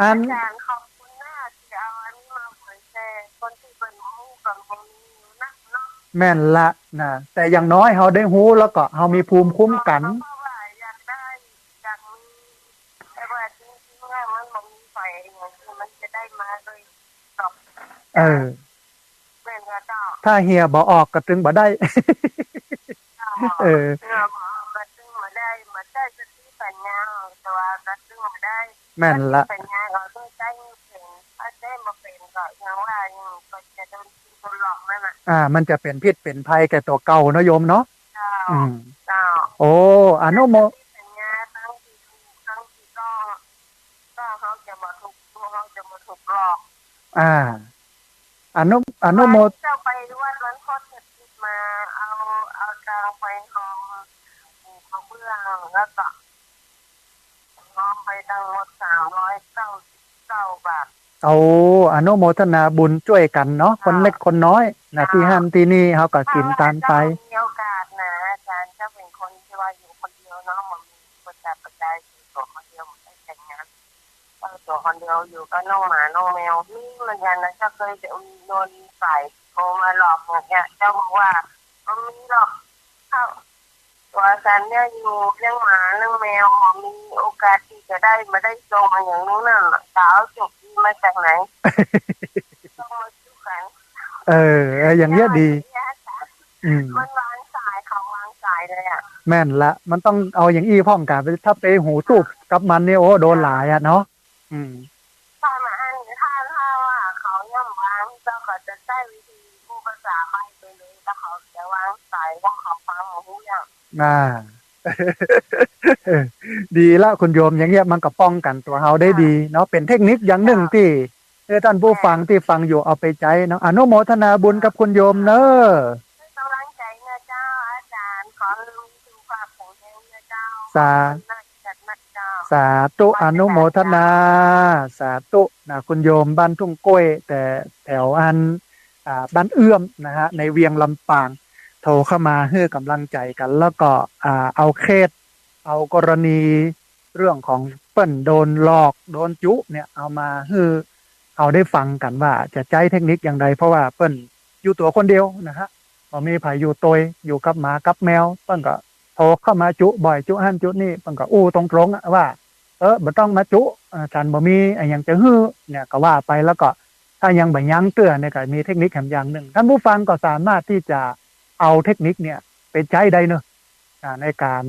อัน อาจ๋ารย์ขอบคุณนะตี้เอาอันนี้มาเผยแพร่ คนตี้เปิ้นบ่ฮู้ก็บ่มีอยู่นักเนาะ แม่นละนะ แต่อย่างน้อยเฮาได้ฮู้แล้วก็เฮามีภูมิคุ้มกั๋น เพราะว่าอยากได้ อยากมี แต่ว่าจริงๆ แล้วมันบ่มีไผอย่างตี้มันจะได้มาโดยตรง เออ แม่นกะเจ้า ถ้าเหียบ่ออกก็ตึงบ่ได้ เจ้า เออ เหียบ่ออกก็ตึงบ่ได้ บ่ใจ้สติปัญญา แต่ว่าก็ตึงบ่ได้ แม่นละ สติปัญญาก็ต้องใจ้หื้อเป๋น ถ้าใจ้บ่เป๋นก็อย่างว่าอยู่ ก็จะโดนกิ๋นโดนหลอกนั่นน่ะ อ่า มันจะเป๋นพิษเป๋นภัยแก่ตั๋วเก่าเนาะโยมเนาะ เจ้า อืม เจ้า โอ้ อนุโม สติปัญญาตั้งตี้ถูก ตั้งตี้ต้อง ก็เฮาจะบ่ถูก เฮาจะบ่ถูกหลอก อ่า อนุ อนุโม เจ้าไปวัดวันโคตรเทพมา เอา เอาตังค์ไปหอมปูกระเบื้อง แล้วก็หอมไปตังหมดสามร้อยเก้าสิบเก้าบาท เอา อนุโมทนาบุญจ้วยกั๋นเนาะ เจ้า คนเล็กคนน้อยนะ เจ้า ตี้หั้นตี้นี่เฮาก็กิ๋นตานไป เจ้า มีโอกาสนะ อาจ๋ารย์ เจ้าเป๋นคนตี้ว่าอยู่คนเดียวเนาะ บ่มีคนจะไปได้ อยู่ตั๋วคนเดียว บ่ได้แต่งงาน เออ ตั๋วคนเดียวอยู่กับน้องหมาน้องแมว มีเหมือนกั๋นนะ เจ้าเคยจะโดนสายโทรมาหลอกอย่างเงี้ย เจ้าบอกว่า บ่มีหรอก เจ้า ตั๋วสันเนี่ยอยู่เลี้ยงหมาเลี้ยงแมว บ่มีโอกาสตี้จะได้มาได้โชคมาอย่างนู้นน่ะ จะเอาโชคดีมาจากไหน ต้องมาจุ๊กั๋น เออ เออ อย่างเงี้ยดี อืม มันวางสาย เขาวางสายเลยอะ แม่นละ มันต้องเอาอย่างอี้พ่องกะ ถ้าไปหูตูบกับมันเนี่ย โอ้ โดนหลายอะเนาะ อืม ถ้ามาอัน ถ้า ถ้าว่าเขายังวาง เจ้าก็จะใจ้วิธีอู้ภาษาใบ้ไปเลย ถ้าเขาจะวางสาย ว่าเขาฟังบ่ฮู้เรื่อง อ่า ดีละคุณโยม อย่างเงี้ยมันก็ป้องกั๋นตั๋วเฮาได้ดีเนาะ เป๋นเทคนิคอย่างนึ่งตี้ เออ ต้านผู้ฟังตี้ฟังอยู่เอาไปใจ๊เนาะ อนุโมทนาบุญกับคุณโยมเน้อ ให้ก๋ำลังใจ๋นะเจ้า อาจ๋ารย์ ขอหื้อมีสุขภาพแข็งแรงนะเจ้า สา ขอบคุณมากจัดมากเจ้า สาธุ อนุโมทนา สาธุนะ คุณโยมบ้านทุ่งกล้วย แต่แถวอัน อ่า บ้านเอื้อมนะฮะ ในเวียงลำปาง โทรเข้ามาหื้อก๋ำลังใจ๋กั๋น แล้วก็ อ่า เอาเคส เอากรณีเรื่องของเปิ้นโดนหลอก โดนจุ๊เนี่ย เอามาหื้อเฮาได้ฟังกั๋นว่าจะใจ๊เทคนิคอย่างใด เพราะว่าเปิ้นอยู่ตั๋วคนเดียวนะฮะ บ่มีใผอยู่ตวย อยู่กับหมากับแมว เปิ้นก็โทรเข้ามาจุ๊บ่อย จุ๊หั้นจุ๊นี่ เปิ้นก็อู้ตรงๆอะว่า เออ บ่ต้องมาจุ๊ เออ ฉันบ่มีอะหยังจะหื้อเนี่ย ก็ว่าไป แล้วก็ถ้ายังบ่ยั้งเตื้อเนี่ย ก็มีเทคนิคแถมอย่างนึ่ง ท่านผู้ฟังก็สามารถตี้จะเอาเทคนิคเนี่ยไปใจ๊ได้เนาะ อ่า ในก๋าน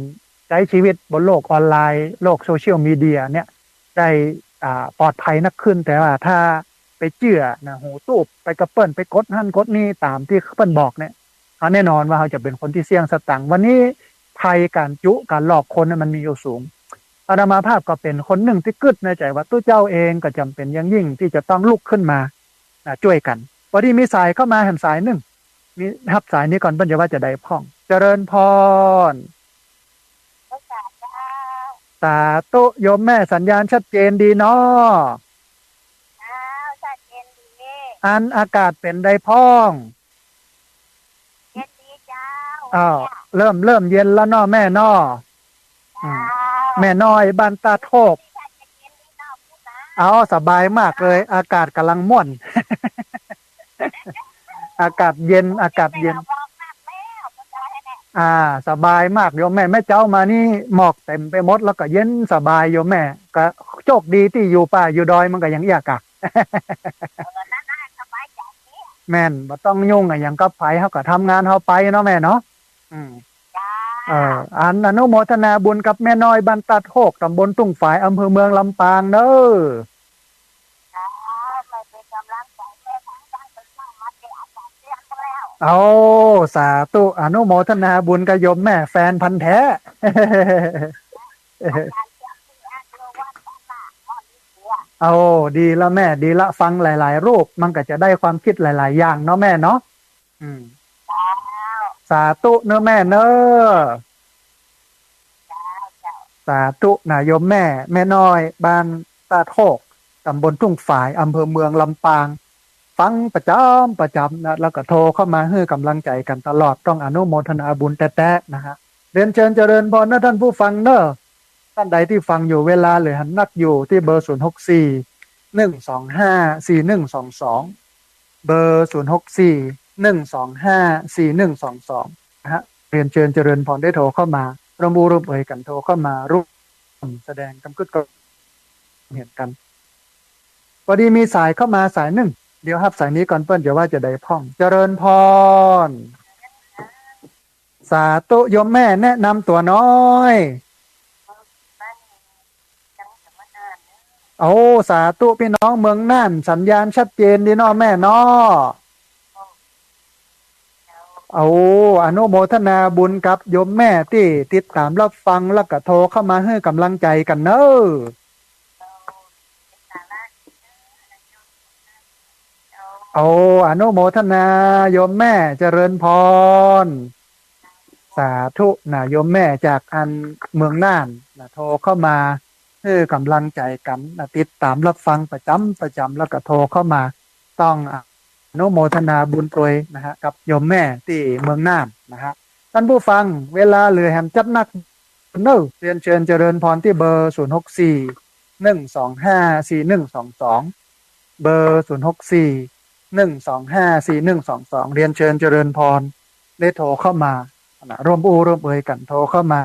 ใจ๊ชีวิตบนโลกออนไลน์ โลกโซเชียลมีเดียเนี่ย ได้ อ่า ปลอดภัยนักขึ้น แต่ว่าถ้าไปเจื้อนะ หูตูบ ไปกับเปิ้น ไปกดหั้นกดนี่ต๋ามตี้เปิ้นบอกเนี่ย เฮาแน่นอนว่าเฮาจะเป๋นคนตี้เสี่ยงสตังค์ วันนี้ภัยก๋านจุ๊ ก๋านหลอกคนเนี่ยมันมีอยู่สูง อาตมาภาพก็เป๋นคนนึ่งตี้กึ๊ดในใจ๋ว่าตุ๊เจ้าเองก็จ๋ำเป๋นอย่างยิ่งตี้จะต้องลุกขึ้นมา นะ จ้วยกั๋น พอดีมีสายเข้ามาแหมสายนึ่ง นี่ฮับสายนี้ก่อน เปิ้นจะว่าจะใดพ่อง เจริญพร สาธุ โยมแม่ สัญญาณชัดเจนดีเนาะ อ้าว ชัดเจนดี อันอากาศเป๋นใดพ่อง เย็นดีเจ้า อ้าว วันนี้ เริ่ม เริ่มเย็นแล้วเนาะแม่เนาะ อืม เจ้า แม่น้อยบ้านตาดโฮก เจ้า จะเย็นดีเนาะ พูดนะ เอา สบายมากเลย อากาศก่ำลังม่วน อากาศเย็น อากาศเย็น เย็นแล้ว ร้อนมากแล้ว เข้าใจแล้ว อ่า สบายมากโยมแม่ แม่เจ๊ามานี่หมอกเต็มไปหมด แล้วก็เย็นสบายโยมแม่ ก็โชคดีตี้อยู่ป่าอยู่ดอยมันก็อย่างเอี้ยก่ะ เออ นั่นน่ะ สบายใจดี แม่น บ่ต้องยุ่งอะหยังกับใผ เฮาก็ทำงานเฮาไปเนาะแม่เนาะ อืม จ้า เออ อันอนุโมทนาบุญกับแม่น้อยบ้านตาดโฮก ตำบลทุ่งฝาย อำเภอเมืองลำปางเน้อ จ้า ไปเป๋นก๋ำลังใจ๋แม่ทั้งบ้าน ไปสร้างมาเป๋นอาจารย์เตี้ยนแล้ว โอ้ สาธุ อนุโมทนาบุญกับโยมแม่ แฟนพันธุ์แท้ อาจารย์เตี้ยนที่อายุวัฒนะ อ๋อ นี่เตี้ย โอ้ ดีละแม่ ดีละ ฟังหลายๆ รูป มันก็จะได้ความคิดหลายๆ อย่างเนาะแม่เนาะ อืม เจ้า สาธุเน้อแม่เน้อ เจ้า เจ้า สาธุนะโยมแม่ แม่น้อยบ้านตาดโฮก ตำบลทุ่งฝาย อำเภอเมืองลำปาง ฟังประจ๋ำประจ๋ำนะ แล้วก็โทรเข้ามาหื้อก๋ำลังใจ๋กั๋นตลอด ต้องอนุโมทนาบุญแต๊ๆ นะฮะ เรียนเชิญเจริญพรเน้อท่านผู้ฟังเน้อ ต้านใดตี้ฟังอยู่เวลาเหลือหันนักอยู่ตี้เบอร์ ศูนย์หกสี่ หนึ่งสองห้า สี่หนึ่งสองสอง เบอร์ ศูนย์หกสี่ หนึ่งสองห้า สี่หนึ่งสองสอง นะฮะ เรียนเชิญเจริญพรได้โทรเข้ามา ร่วมอู้ร่วมเอยกั๋นโทรเข้ามา ร่วมแสดงกำกึ๊ดกำเห็นกั๋น พอดีมีสายเข้ามาสายนึ่ง เดี๋ยวฮับสายนี้ก่อนเปิ้นจะว่าจะใดพ่อง เจริญพร สาธุ โยมแม่แนะนำตั๋วน้อย โอ้ สาธุ พี่น้องเมืองน่าน สัญญาณชัดเจนดีเนาะแม่เนาะ โอ้ อนุโมทนาบุญกับโยมแม่ตี้ติดต๋ามรับฟัง แล้วก็โทรเข้ามาหื้อก๋ำลังใจ๋กั๋นเน้อ โอ้ อนุโมทนาโยมแม่ เจริญพร สาธุนะ โยมแม่จากอันเมืองน่านนะ โทรเข้ามาหื้อก๋ำลังใจ๋กั๋นนะ ติดต๋ามรับฟังประจ๋ำประจ๋ำ แล้วก็โทรเข้ามา ต้องอนุโมทนาบุญตวยนะฮะ กับโยมแม่ตี้เมืองน่านนะฮะ ท่านผู้ฟัง เวลาเหลือแหมจัดนักเน้อ เรียนเชิญเจริญพรตี้เบอร์ ศูนย์หกสี่ หนึ่งสองห้า สี่หนึ่งสองสอง เบอร์ ศูนย์หกสี่ หนึ่งสองห้า สี่หนึ่งสองสอง เรียนเชิญเจริญพร ได้โทรเข้ามานะ ร่วมอู้ร่วมเอยกั๋นโทรเข้ามา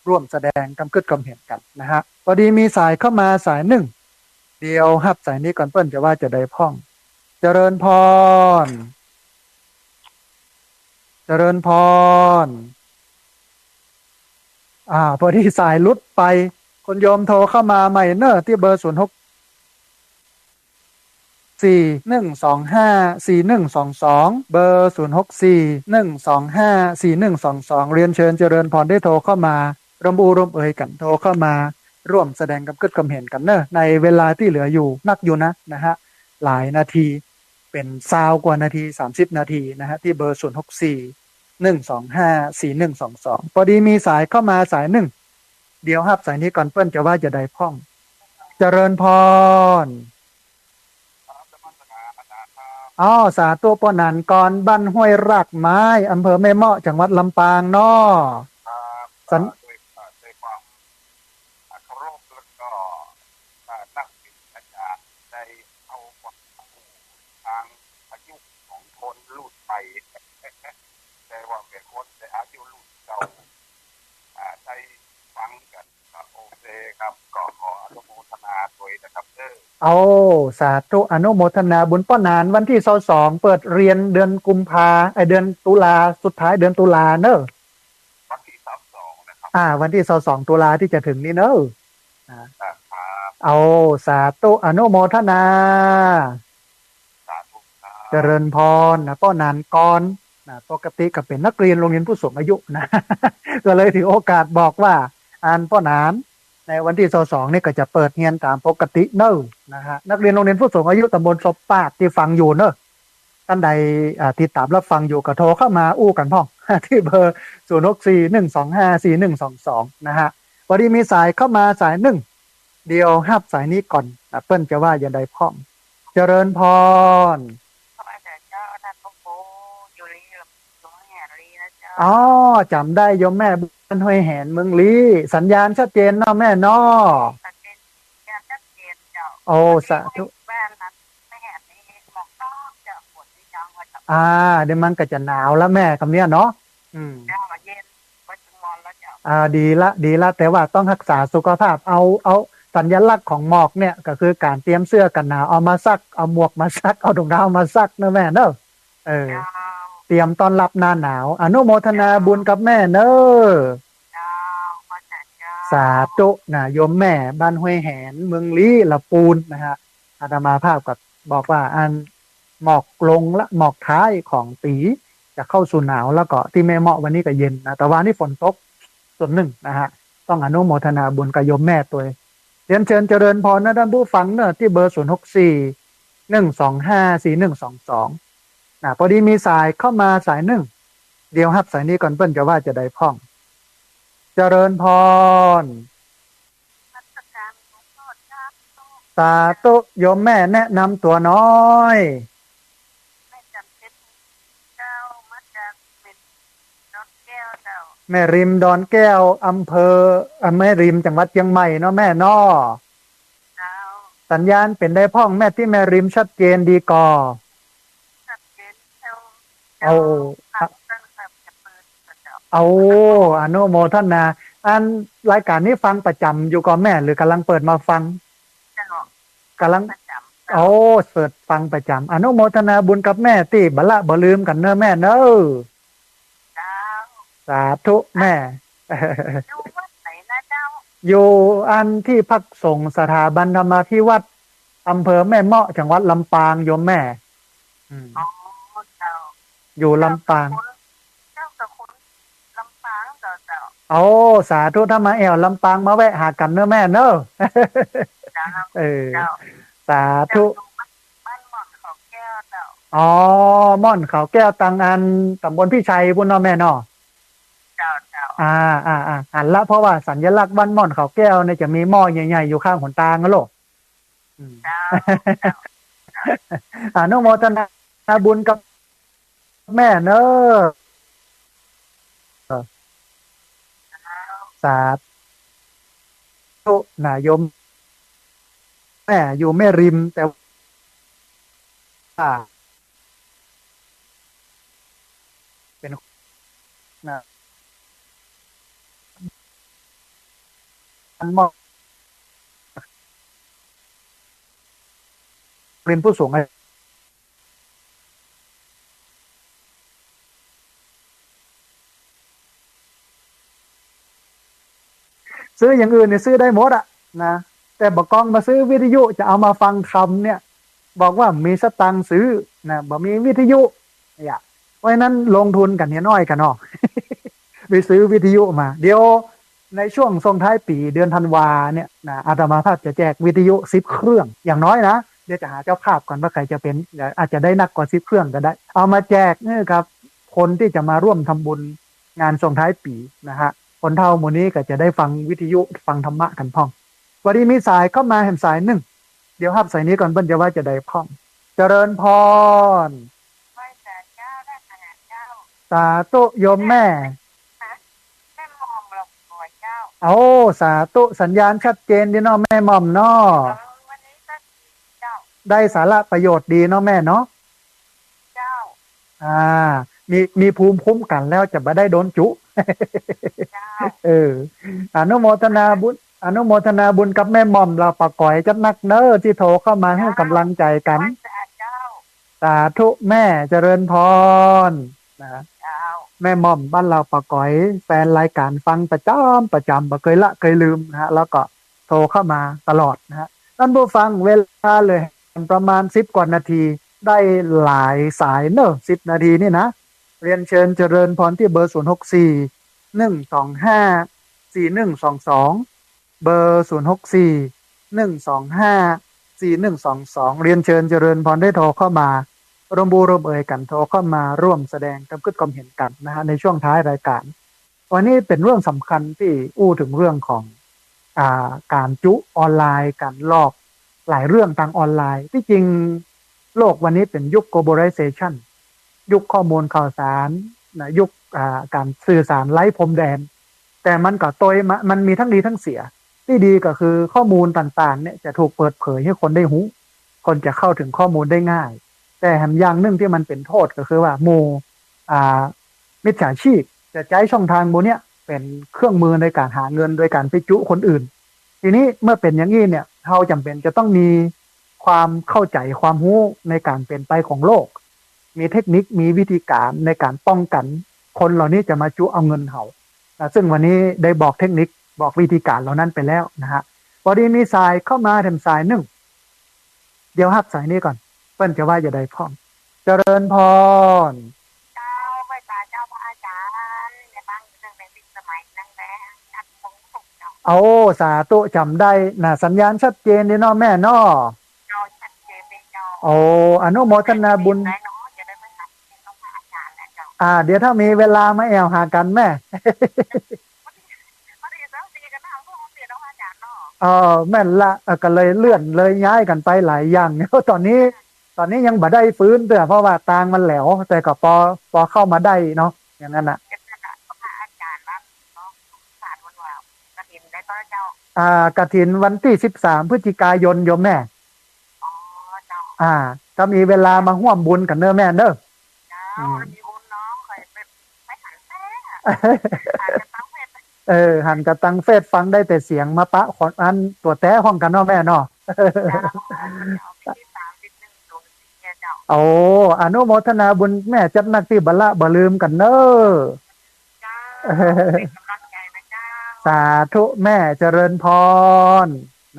ร่วมแสดงกำกึ๊ดกำเห็นกั๋นนะฮะ พอดีมีสายเข้ามาสายนึ่ง เดี๋ยวฮับสายนี้ก่อนเปิ้นจะว่าจะใดพ่อง เจริญพร เจริญพร อ่า พอดีสายหลุดไป คุณโยมโทรเข้ามาใหม่เน้อ ตี้เบอร์ ศูนย์หกสี่ หนึ่งสองห้า สี่หนึ่งสองสอง เบอร์ ศูนย์หกสี่ หนึ่งสองห้า สี่หนึ่งสองสอง เรียนเชิญเจริญพรได้โทรเข้ามา ร่วมอู้ร่วมเอยกั๋นโทรเข้ามา ร่วมแสดงกำกึ๊ดกำเห็นกั๋นเน้อ ในเวลาตี้เหลืออยู่นักอยู่นะ นะฮะ หลายนาที เป๋นซาวกว่านาที สามสิบนาทีนะฮะ ตี้เบอร์ ศูนย์หกสี่ หนึ่งสองห้า สี่หนึ่งสองสอง พอดีมีสายเข้ามาสายนึ่ง เดี๋ยวฮับสายนี้ก่อนเปิ้นจะว่าจะใดพ่อง เจริญพร ครับ นมัสการอาจารย์ครับ อ้อ สาธุ ป้อหนานกร บ้านห้วยรากไม้ อำเภอแม่เมาะ จังหวัดลำปางเนาะ ครับ สัน อ่า ด้วย อ่า ด้วยความ อ่า เคารพ แล้วก็ อ่า นับถืออาจารย์ ได้เอาความรู้ทางอายุของคนรุ่นใหม่ แต่ว่าเป๋นคนแต่อายุรุ่นเก่า อ่า ได้ฟังกั๋น ครับ โอเคครับ ก็ขออนุโมทนาตวยนะครับเน้อ โอ้ สาธุ อนุโมทนาบุญ ป้อหนาน วันตี้ซาวสอง เปิดเฮียนเดือนกุมภา ไอ้ เดือนตุลา สุดท้ายเดือนตุลาเน้อ วันตี้ซาวสองนะครับ อ่า วันตี้ซาวสอง ตุลาตี้จะถึงนี่เน้อ อ่า ครับ โอ้ สาธุ อนุโมทนา สาธุครับ เจริญพรนะ ป้อหนานกรนะ ปกติก็เป๋นนักเฮียนโฮงเฮียนผู้สูงอายุนะ ก็เลยถือโอกาสบอกว่า อันป้อหนาน ในวันตี้ซาวสองนี่ก็จะเปิดเฮียนต๋ามปกติเน้อ นะฮะ นักเฮียนโฮงเฮียนผู้สูงอายุตำบลศพปาดตี้ฟังอยู่เน้อ ต้านใด อ่า ติดต๋ามฮับฟังอยู่ก็โทรเข้ามาอู้กั๋นพ่อง ตี้เบอร์ ศูนย์หกสี่ หนึ่งสองห้า สี่หนึ่งสองสอง นะฮะ พอดีมีสายเข้ามาสายนึ่ง เดี๋ยวฮับสายนี้ก่อนนะ เปิ้นจะว่าอย่างใดพ่อง เจริญพร พระอาจารย์เจ้า ท่านพระครู อยู่ลี อยู่ห้วยแหนลีนะเจ้า อ๋อ จ๋ำได้โยมแม่ บ้านห้วยแหน เมืองลี้ สัญญาณชัดเจนเนาะแม่เนาะ ชัดเจน สัญญาณชัดเจนเจ้า โอ้ สาธุ บ้านนั้น ห้วยแหนนี่หมอกตกเจ้า ฝนนี่ยังว่าเจ้า อ่า เดี๋ยวมันก็จะหนาวแล้วแม่ กำเนี้ยเนาะ อืม เจ้า เย็น ก็จะร้อนแล้วเจ้า อ่า ดีละ ดีละ แต่ว่าต้องฮักษาสุขภาพ เอา เอาสัญลักษณ์ของหมอกเนี่ย ก็คือก๋านเตรียมเสื้อกั๋นหนาว เอามาซัก เอาหมวกมาซัก เอาถุงเท้ามาซักเนอะแม่เนอะ เออ เจ้า เตรียมต้อนฮับหน้าหนาว อนุโมทนาบุญกับแม่เนอะ เจ้า พระอาจารย์เจ้า สาธุนะ โยมแม่ บ้านห้วยแหน เมืองลี้ ละปูนนะฮะ อาตมาภาพก็บอกว่าอันหมอกลงละ หมอกท้ายของปี จะเข้าสู่หนาว แล้วก็ตี้แม่เมาะวันนี้ก็เย็นนะ แต่ว่านี่ฝนตกส่วนนึ่งนะฮะ ต้องอนุโมทนาบุญกับโยมแม่ตวย เรียนเชิญเจริญพรนะต้านผู้ฟังเนอะ ตี้เบอร์ ศูนย์หกสี่ หนึ่งสองห้า สี่หนึ่งสองสอง นะ พอดีมีสายเข้ามาสายนึ่ง เดี๋ยวฮับสายนี้ก่อน เปิ้นจะว่าจะใดพ่อง เจริญพร นมัสก๋านหลวงพ่อเจ้า สาธุ โยมแม่แนะนำตั๋วหน้อย แม่จันทร์เพชร เจ้า มาจากแม่ริมดอนแก้วเจ้า แม่ริมดอนแก้ว อำเภอ เอ่อ แม่ริม จังหวัดเจียงใหม่เนาะแม่เนาะ เจ้า สัญญาณเป๋นใดพ่องแม่ ตี้แม่ริมชัดเจนดีก่อ ชัดเจนเจ้า เอา เจ้า ครับ เจ้า เอา อนุโมทนา อันรายก๋านนี้ฟังประจ๋ำอยู่ก่อแม่ หรือก่ำลังเปิดมาฟัง เจ้า ก่ำลัง ประจ๋ำเจ้า โอ้ เปิดฟังประจ๋ำ อนุโมทนาบุญกับแม่ตี้บ่ละบ่ลืมกั๋นเนอะแม่เนอะ เจ้า สาธุแม่ อยู่วัดไหนนะเจ้า อยู่อันตี้พักสงฆ์สถาบันธรรมาภิวัฒน์ อำเภอแม่เมาะ จังหวัดลำปางโยมแม่ อืม อ๋อ เจ้า อยู่ลำปาง เจ้าเจ้าคุณ ลำปางเจ้า เจ้า โอ้ สาธุ ถ้ามาแอ่วลำปางมาแวะหากั๋นเนอะแม่เนอะ เจ้า เออ เจ้า สาธุ เจ้า อยู่บ้านม่อนเขาแก้วเจ้า อ๋อ ม่อนเขาแก้ว ตังอันต๋ำบลพิชัยปู๊นเนาะแม่เนาะ เจ้า เจ้า อ่า อ่า อ่า หันละ เพราะว่าสัญลักษณ์บ้านม่อนเขาแก้วเนี่ยจะมีหม้อใหญ่ๆ อยู่ข้างหนตางอะโลก อืม เจ้า เจ้า อนุโมทนาบุญกับแม่เนอะ สาธุนะโยม แม่อยู่แม่ริม แต่ว่า เป๋น นะ อันมอบ เป๋นผู้สูงอายุ ซื้ออย่างอื่นเนี่ยซื้อได้หมดอะนะ แต่บ่ากองมาซื้อวิทยุจะเอามาฟังธรรมเนี่ย บอกว่ามีสตางค์ซื้อนะ บ่มีวิทยุเนี่ย เพราะฉะนั้นลงทุนกั๋นเฮียน้อยกั๋นเนาะ ไปซื้อวิทยุมา เดี๋ยวในช่วงส่งท้ายปี๋เดือนธันวาเนี่ยนะ อาตมาภาพจะแจกวิทยุสิบเครื่อง อย่างน้อยนะ เดี๋ยวจะหาเจ้าภาพก่อนว่าใผจะเป๋น อาจจะได้นักกว่าสิบเครื่องก็ได้ เอามาแจกเนี่ยครับ คนตี้จะมาร่วมทำบุญงานส่งท้ายปี๋นะฮะ คนเฒ่าหมู่นี้ก็จะได้ฟังวิทยุฟังธรรมะกั๋นพ่อง พอดีมีสายเข้ามาแหมสายนึ่ง เดี๋ยวฮับสายนี้ก่อน เปิ้นจะว่าจะใดพ่อง เจริญพร ไหว้สาเจ้า ได้ขนาดเจ้า สาธุโยมแม่ แม่หม่อมหลวงปู่เจ้า โอ้ สาธุ สัญญาณชัดเจนดีเนาะแม่หม่อมเนาะ เออ วันนี้ก็ดีเจ้า ได้สาระประโยชน์ดีเนาะแม่เนาะ เจ้า อ่า มี มีภูมิคุ้มกันแล้วจะบ่ได้โดนจุ เจ้า เออ อนุโมทนาบุญ อนุโมทนาบุญกับแม่หม่อมลาวป่าก๋อยจัดนักเน้อ ตี้โทรเข้ามาหื้อกำลังใจ๋กั๋น ไหว้สาเจ้า สาธุแม่ เจริญพร นะ เจ้า แม่หม่อมบ้านลาวป่าก๋อย แฟนรายการฟังประจ๋ำประจ๋ำ บ่เกยละเกยลืมนะฮะ แล้วก็โทรเข้ามาตลอดนะฮะ ต้านผู้ฟัง เวลาเหลือประมาณสิบกว่านาที ได้หลายสายเน้อ สิบนาทีนี่นะ เรียนเชิญเจริญพรตี้เบอร์ ศูนย์หกสี่ หนึ่งสองห้า สี่หนึ่งสองสอง เบอร์ ศูนย์หกสี่ หนึ่งสองห้า สี่หนึ่งสองสอง เรียนเชิญเจริญพรได้โทรเข้ามา ร่วมบูร่วมเอยกั๋นโทรเข้ามาร่วมแสดงความคิดความเห็นกั๋นนะฮะ ในช่วงท้ายรายการ วันนี้เป๋นเรื่องสำคัญตี้อู้เถิงเรื่องของ อ่า ก๋านจุออนไลน์ ก๋านลอก หลายเรื่องตางออนไลน์ ตี้จริงโลกวันนี้เป๋นยุค globalization ยุคข้อมูลข่าวสารนะ ยุค อ่า ก๋านสื่อสารไร้พรมแดน แต่มันก็โตยมา มันมีตึงดีตึงเสีย ตี้ดีก็คือข้อมูลต่างๆ เนี่ยจะถูกเปิดเผยหื้อคนได้ฮู้ คนจะเข้าเถิงข้อมูลได้ง่าย แต่แหมอย่างนึ่งตี้มันเป๋นโต้ษก็คือว่าหมู่ อ่า มิจฉาชีพจะใจ๊ช่องตางหมู่เนี้ยเป๋นเครื่องมือในก๋านหาเงินโดยก๋านไปจุคนอื่น ทีนี้เมื่อเป๋นอย่างอี้เนี่ย เฮาจ๋ำเป๋นจะต้องมีความเข้าใจ๋ความฮู้ในก๋านเป๋นไปของโลก มีเทคนิค มีวิธีก๋านในก๋านป้องกั๋น คนเหล่านี้จะมาจุเอาเงินเฮานะ ซึ่งวันนี้ได้บอกเทคนิค บอกวิธีก๋านเหล่านั้นไปแล้วนะฮะ ปอดีมีสายเข้ามาแถมสายนึ่ง เดี๋ยวฮับสายนี้ก่อน เปิ้นจะว่าจะใดพ่อง เจริญพร เจ้า ไหว้สาเจ้าพระอาจ๋ารย์ อย่าตั้งเรื่องในพิษสมัยนั่นแหละ นักมงคลเจ้า โอ้ สาธุ จ๋ำได้นะ สัญญาณชัดเจนดีเนาะแม่เนาะ เจ้า ชัดเจนเลยเจ้า โอ้ อนุโมทนาบุญ ได้เนาะ จะได้ไปหาเจ้าพระอาจ๋ารย์แล้วเจ้า อ่า เดี๋ยวถ้ามีเวลามาแอ่วหากั๋นแม่ พอดีเจ้าตีกันนะ พวกมันเปลี่ยนแล้วอาจ๋ารย์เนาะ เออ แม่นละ เออ ก็เลยเลื่อนเลยย้ายกั๋นไปหลายอย่าง ตอนนี้ ตอนนี้ยังบ่ได้ฟื้นเตื้อ เพราะว่าตางมันแหลว แต่ก็ปอ ปอเข้ามาได้เนาะ อย่างนั้นน่ะ เจ้าค่ะ พระอาจ๋ารย์ว่าเนาะ ศาสตร์วันวา กฐินได้ต้อเจ้า อ่า กฐินวันตี้สิบสามพฤศจิกายนโยมแม่ อ๋อ เจ้า อ่า ก็มีเวลามาฮ่วมบุญกั๋นเน้อแม่เน้อ เจ้า อืม มีบุญเนาะ ข้อยไป ไปหันแต๊ หันกระตังเฟซ เออ หันกระตังเฟซ ฟังได้แต่เสียง มาปะขออันตั๋วแต๊ห้องกั๋นเนาะแม่เนาะ เจ้า เดี๋ยวเอาไปติดตามนิดนึง ดูสิเนี่ยเจ้า โอ้ อนุโมทนาบุญแม่จัดนักตี้บ่ละบ่ลืมกั๋นเน้อ เจ้า เป๋นก๋ำลังใจ๋นะเจ้า สาธุแม่ เจริญพร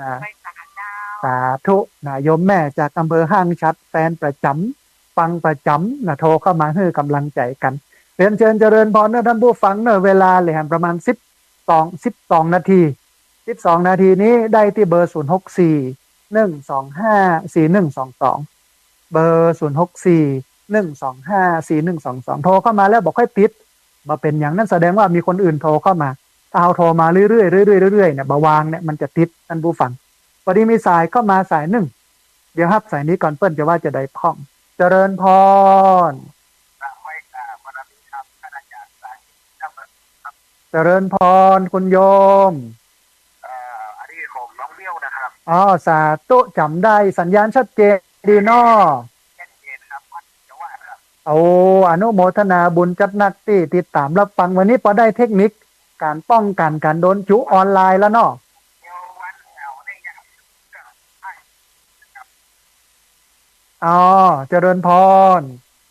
นะ ไหว้สาเจ้า สาธุนะ โยมแม่จากอำเภอห้างฉัตร แฟนประจ๋ำ ฟังประจ๋ำนะ โทรเข้ามาหื้อก๋ำลังใจ๋กั๋น เรียนเจิญเจริญพรเน้อต้านผู้ฟังเน้อ เวลาเหลือประมาณสิบสอง สิบสองนาที สิบสองนาทีนี้ได้ตี้เบอร์ ศูนย์หกสี่ หนึ่งสองห้า สี่หนึ่งสองสอง เบอร์ ศูนย์หกสี่ หนึ่งสองห้า สี่หนึ่งสองสอง โทรเข้ามาแล้วบ่ค่อยติด บ่เป๋นหยัง นั้นแสดงว่ามีคนอื่นโทรเข้ามา ถ้าเฮาโทรมาเรื่อยๆ เรื่อยๆ เรื่อยๆ เนี่ย บ่วางเนี่ย มันจะติด ต้านผู้ฟัง ปอดีมีสายเข้ามาสายนึ่ง เดี๋ยวฮับสายนี้ก่อน เปิ้นจะว่าจะใดพ่อง เจริญพร เจริญพรคุณโยม เอ่อ อันนี้ผมน้องเบี้ยวนะครับ อ๋อ สาธุ จ๋ำได้ สัญญาณชัดเจนดีเนาะ ชัดเจนครับ วัดเจ้าว่าครับ โอ้ อนุโมทนาบุญจัดนักตี้ติดต๋ามรับฟัง วันนี้ปอได้เทคนิคก๋านป้องกั๋นก๋านโดนจุออนไลน์แล้วเนาะ เดี๋ยววันเสาร์เนี่ยจะ อ๋อ เจริญพร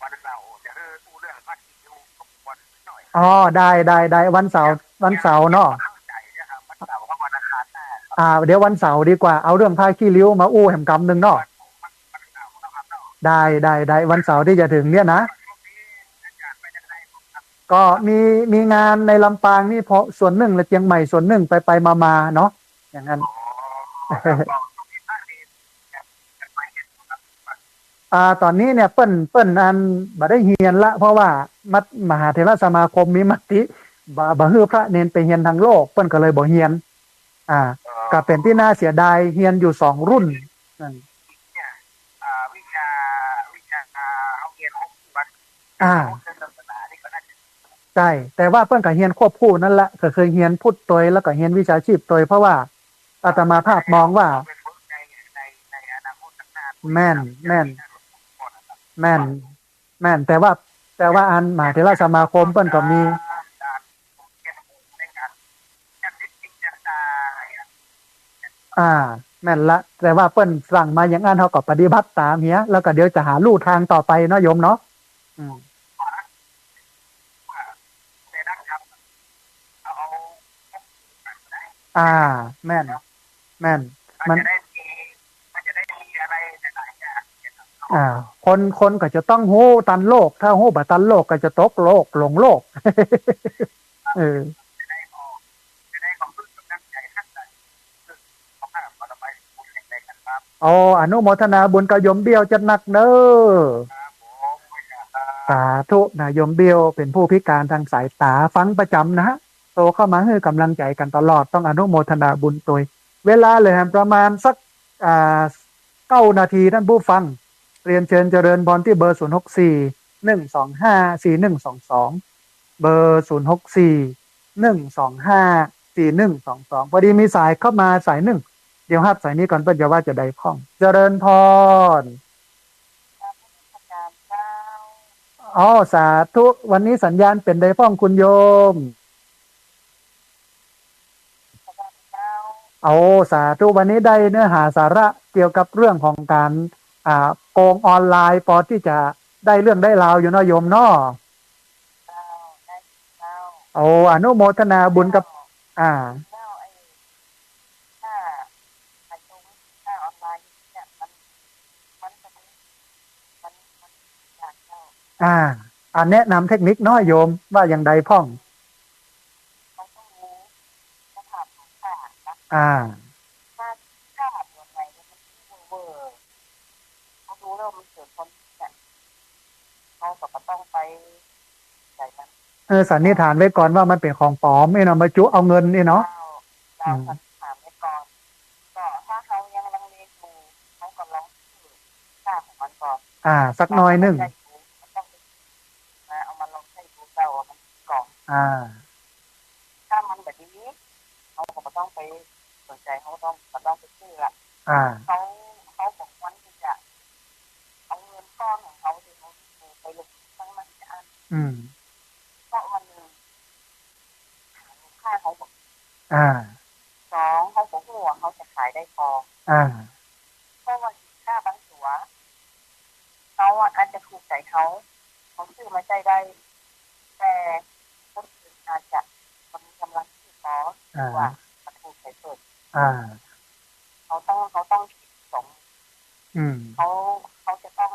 วันเสาร์จะเอออู้เรื่องพระขี้ริ้วรบกวนหน่อย อ๋อ ได้ ได้ ได้ วันเสาร์ วันเสาร์เนาะ เข้าใจนะครับ วันเสาร์กับวันอังคารหน้าครับ อ่า เดี๋ยววันเสาร์ดีกว่า เอาเรื่องพระขี้ริ้วมาอู้แหมกำนึ่งเนาะ วัน วันเสาร์นะครับเนาะ ได้ ได้ ได้ วันเสาร์ตี้จะถึงเนี่ยนะ ช่วงนี้อาจารย์ไปทางไหนบ้างครับ ก็มี มีงานในลำปางนี่พอส่วนนึ่ง และเจียงใหม่ส่วนนึ่ง ไปไปมามาๆ เนาะ อย่างนั้น อ๋อ ครับ ก็ช่วงนี้พระเนร อ่า ต๋อนนี้เนี่ยเปิ้น เปิ้นอันบ่ได้เฮียนละ เพราะว่ามัด มหาเถรสมาคมมีมติ บ่ บ่หื้อพระเนรไปเฮียนตางโลก เปิ้นก็เลยบ่เฮียน อ่า ก็เป๋นตี้น่าเสียดาย เฮียนอยู่สองรุ่น นั่น เนี่ย อ่า วิชา วิชาเฮาเฮียนครบวัน อ่า เรื่องศาสนานี่ก็น่าจะ ใจ้ แต่ว่าเปิ้นก็เฮียนควบคู่นั่นแหละ ก็คือเฮียนพุทธตวย แล้วก็เฮียนวิชาชีพตวย เพราะว่าอาตมาภาพมองว่า แม่น แม่น แม่น แม่น แต่ว่า แต่ว่าอันมหาเถรสมาคมเปิ้นก็มี อ่า แม่นละ แต่ว่าเปิ้นสั่งมาอย่างอั้น เฮาก็ปฏิบัติต๋ามเหีย แล้วก็เดี๋ยวจะหาลู่ตางต่อไปเนาะโยมเนาะ อืม อ่า แม่น แม่น มัน อ่า คน คนก็จะต้องฮู้ตันโลก ถ้าฮู้บ่ตันโลกก็จะตกโลก หลงโลก เออ อ๋อ อนุโมทนาบุญกับโยมเบี้ยวจัดนักเน้อ ครับผม ธุนะ โยมเบี้ยวเป๋นผู้พิการตางสายต๋า ฟังประจ๋ำนะฮะ โตเข้ามาหื้อก๋ำลังใจ๋กั๋นตลอด ต้องอนุโมทนาบุญตวย เวลาเหลือแหมประมาณสัก อ่า เก้านาที ต้านผู้ฟัง เรียนเจิญเจริญพรตี้เบอร์ ศูนย์ หก สี่ หนึ่ง สอง ห้า สี่ หนึ่ง สอง สอง เบอร์ ศูนย์ หก สี่ หนึ่ง สอง ห้า สี่ หนึ่ง สอง สอง พอดีมีสายเข้ามาสายนึ่ง เดี๋ยวฮับสายนี้ก่อน เปิ้นจะว่าจะใดพ่อง เจริญพร อ๋อ สาธุ วันนี้สัญญาณเป๋นใดพ่องคุณโยม โอ้ สาธุ วันนี้ได้เนื้อหาสาระเกี่ยวกับเรื่องของก๋าน อ่า โกงออนไลน์ ปอตี้จะได้เรื่องได้ราวอยู่เนาะโยมเนาะ โอ้ อนุโมทนาบุญกับ อ่า อ่า อ่า แนะนำเทคนิคเนาะโยม ว่าอย่างใดพ่อง อ่า เออ สันนิษฐานไว้ก่อนว่ามันเป๋นของปลอม เอ้ยเนาะ มาจุเอาเงิน เอ้ยเนาะ เจ้า อืม สันนิษฐานไว้ก่อน ก็ถ้าเฮายังลังเลอยู่ เฮาก็ลองซื้อค่าของมันก่อน อ่า สักหน่อยนึ่ง มาเอามาลองใจ๊ดูเจ้า ว่ามันดีก่อ อ่า ถ้ามันบ่ดี เฮาก็บ่ต้องไปสนใจ๋ เฮาต้อง บ่ต้องไปซื้อละ อ่า เฮา เฮาบ่ควรตี้จะเอาเงินก้อนของเฮาตี้เฮาไปลงทุนตั้งนั้นจะอั้น อืม เพราะวันนึ่ง ลูกค้าเฮาบ่ อ่า สอง เฮาบ่ฮู้ว่าเฮาจะขายได้ก่อ อ่า เพราะว่าสินค้าบางตั๋ว เฮาอะอาจจะถูกใจ๋เฮา เฮาซื้อมาใจ๊ได้ แต่คนอื่นอาจจะบ่มีก๋ำลังซื้อพอ อ่า ว่าบ่ถูกใจ๋เปิ้น อ่า เฮาต้อง เฮาต้องคิดสอง อืม เฮา เฮาจะต้อง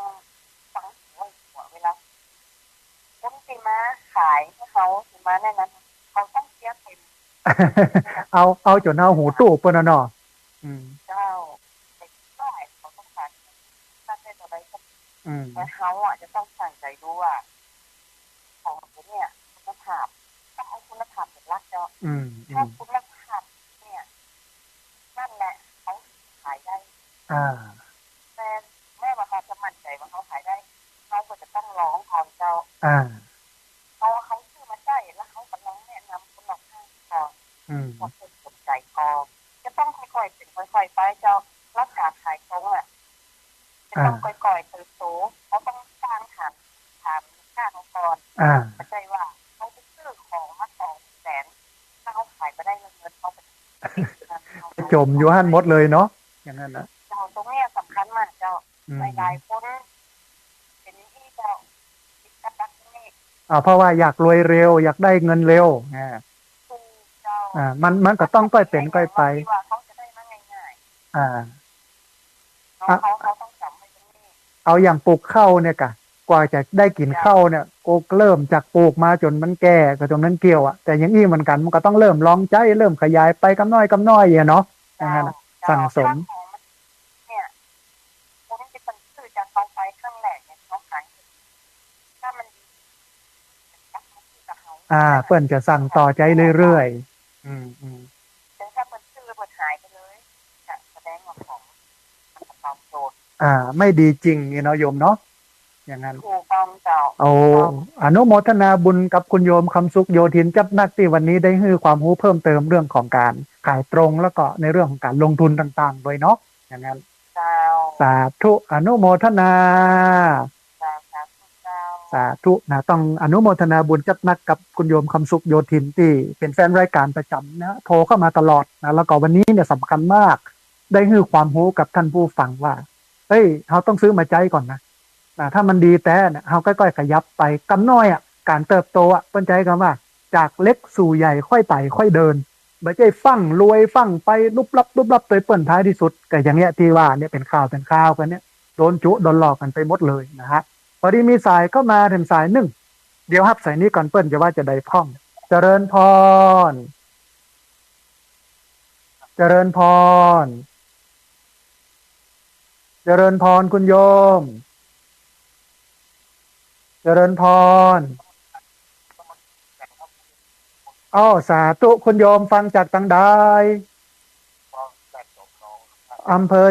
ฟังหูไว้หัวเวลา คนตี้มาขายหื้อเฮา ตี้มาแนะนำ เฮาต้องเสียเป๋น เอา เอาจ๋นเอาหูตู้เปิ้นน่ะเนาะ อืม เจ้า แต่ก็ให้เขาต้องการ ถ้าใจ้เท่าใดก็ อืม แต่เฮาอะจะต้องชั่งใจ๋ดูว่า ของตั๋วเนี่ยคุณภาพ ต้องเอาคุณภาพเป๋นหลักเจ้า อืม อืม ถ้าคุณภาพเนี่ย นั่นแหละ เขาขายได้ อ่า แต่แม้ว่าเขาจะมั่นใจ๋ว่าเขาขายได้ เขาก็จะต้องลองก่อนเจ้า อ่า เขา เขาซื้อมาใจ๊ แล้วเขาก็ลองแนะนำคนรอบข้างก่อน อืม ว่าเปิ้นสนใจ๋ก่อ จะต้องค่อยๆ เป๋นค่อยๆ ไปเจ้า แล้วก๋านขายตรงอะ จะต้อง อ่า ค่อยๆ เติบโต เขาต้องสร้างฐาน ฐานลูกค้าเขาก่อน อ่า บ่ใจ้ว่าเขาจะซื้อของมาสองแสน ถ้าเขาขายบ่ได้เงิน เขาก็ จมอยู่หั้นหมดเลยเนาะ อย่างนั้นน่ะ เจ้า ตรงเนี้ยสำคัญมากเจ้า อืม หลายๆ คนเป๋นอย่างนี้เจ้า ติดกับดักตรงนี้ อ่า เพราะว่าอยากรวยเร็ว อยากได้เงินเร็ว อ่า ถูกเจ้า อ่า มัน มันก็ต้องค่อยเป๋นค่อยไป ที่ว่าเขาจะได้มาง่ายๆ อ่า เขา อ่ะ เขา เขาต้องจ๋ำไว้ตรงนี้ เอาอย่างปลูกข้าวเนี่ยกะ กว่าจะได้กิ๋นข้าวเนี่ย ก็เริ่มจากปลูกมาจ๋นมันแก่ ก็จ๋นมันเกี่ยวอะ แต่อย่างอี้เหมือนกั๋น มันก็ต้องเริ่มลองใจ๊ เริ่มขยายไปกำน้อยกำน้อยอะเนาะ อย่างนั้นน่ะ เจ้า สั่งสม เจ้า ถ้าของมันเนี่ย คนที่เปิ้นซื้อจากเขาไปครั้งแรกเนี่ย เขาขาย ถ้ามันดี อ่า เปิ้นจะสั่งต่อใจ๊เรื่อยๆ อืม อืม แต่ถ้าเปิ้นซื้อแล้วเปิ้นหายไปเลย จะแสดงว่าของมันบ่ตอบโจทย์ อ่า ไม่ดีจริงนี่เนาะโยมเนาะ อย่างนั้น ถูกต้องเจ้า โอ้ เจ้า อนุโมทนาบุญกับคุณโยมคำสุข โยธิน จัดนัก ตี้วันนี้ได้หื้อความฮู้เพิ่มเติมเรื่องของก๋านขายตรง แล้วก็ในเรื่องของก๋านลงทุนต่างๆ ด้วยเนาะ อย่างนั้น เจ้า สาธุ อนุโมทนา เจ้า สาธุเจ้า สาธุนะ ต้องอนุโมทนาบุญจัดนักกับคุณโยมคำสุข โยธิน ตี้เป๋นแฟนรายก๋านประจ๋ำนะ โทรเข้ามาตลอดนะ แล้วก็วันนี้เนี่ยสำคัญมาก ได้หื้อความฮู้กับท่านผู้ฟังว่า เฮ้ย เฮาต้องซื้อมาใจ๊ก่อนนะ อ่า ถ้ามันดีแต๊เนี่ย เฮาก้อยๆ ขยับไป กำน้อยอะ ก๋านเติบโตอะ เปิ้นใจ๊กำว่า จากเล็กสู่ใหญ่ค่อยไต่ค่อยเดิน บ่ใจ้ฟั่งรวยฟั่งไปลุบลับลุบลับโตยเปิ้น ท้ายตี้สุดก็อย่างเนี้ยตี้ว่าเนี่ยเป๋นข่าวเป๋นคราวกั๋นเนี่ย โดนจุโดนหลอกกั๋นไปหมดเลยนะฮะ พอดีมีสายเข้ามาแถมสายนึ่ง เดี๋ยวฮับสายนี้ก่อน เปิ้นจะว่าจะใดพ่อง เจริญพร เจริญพร เจริญพรคุณโยม เจริญพร อ้อ สาธุ คุณโยมฟังจากตังใด อำเภอ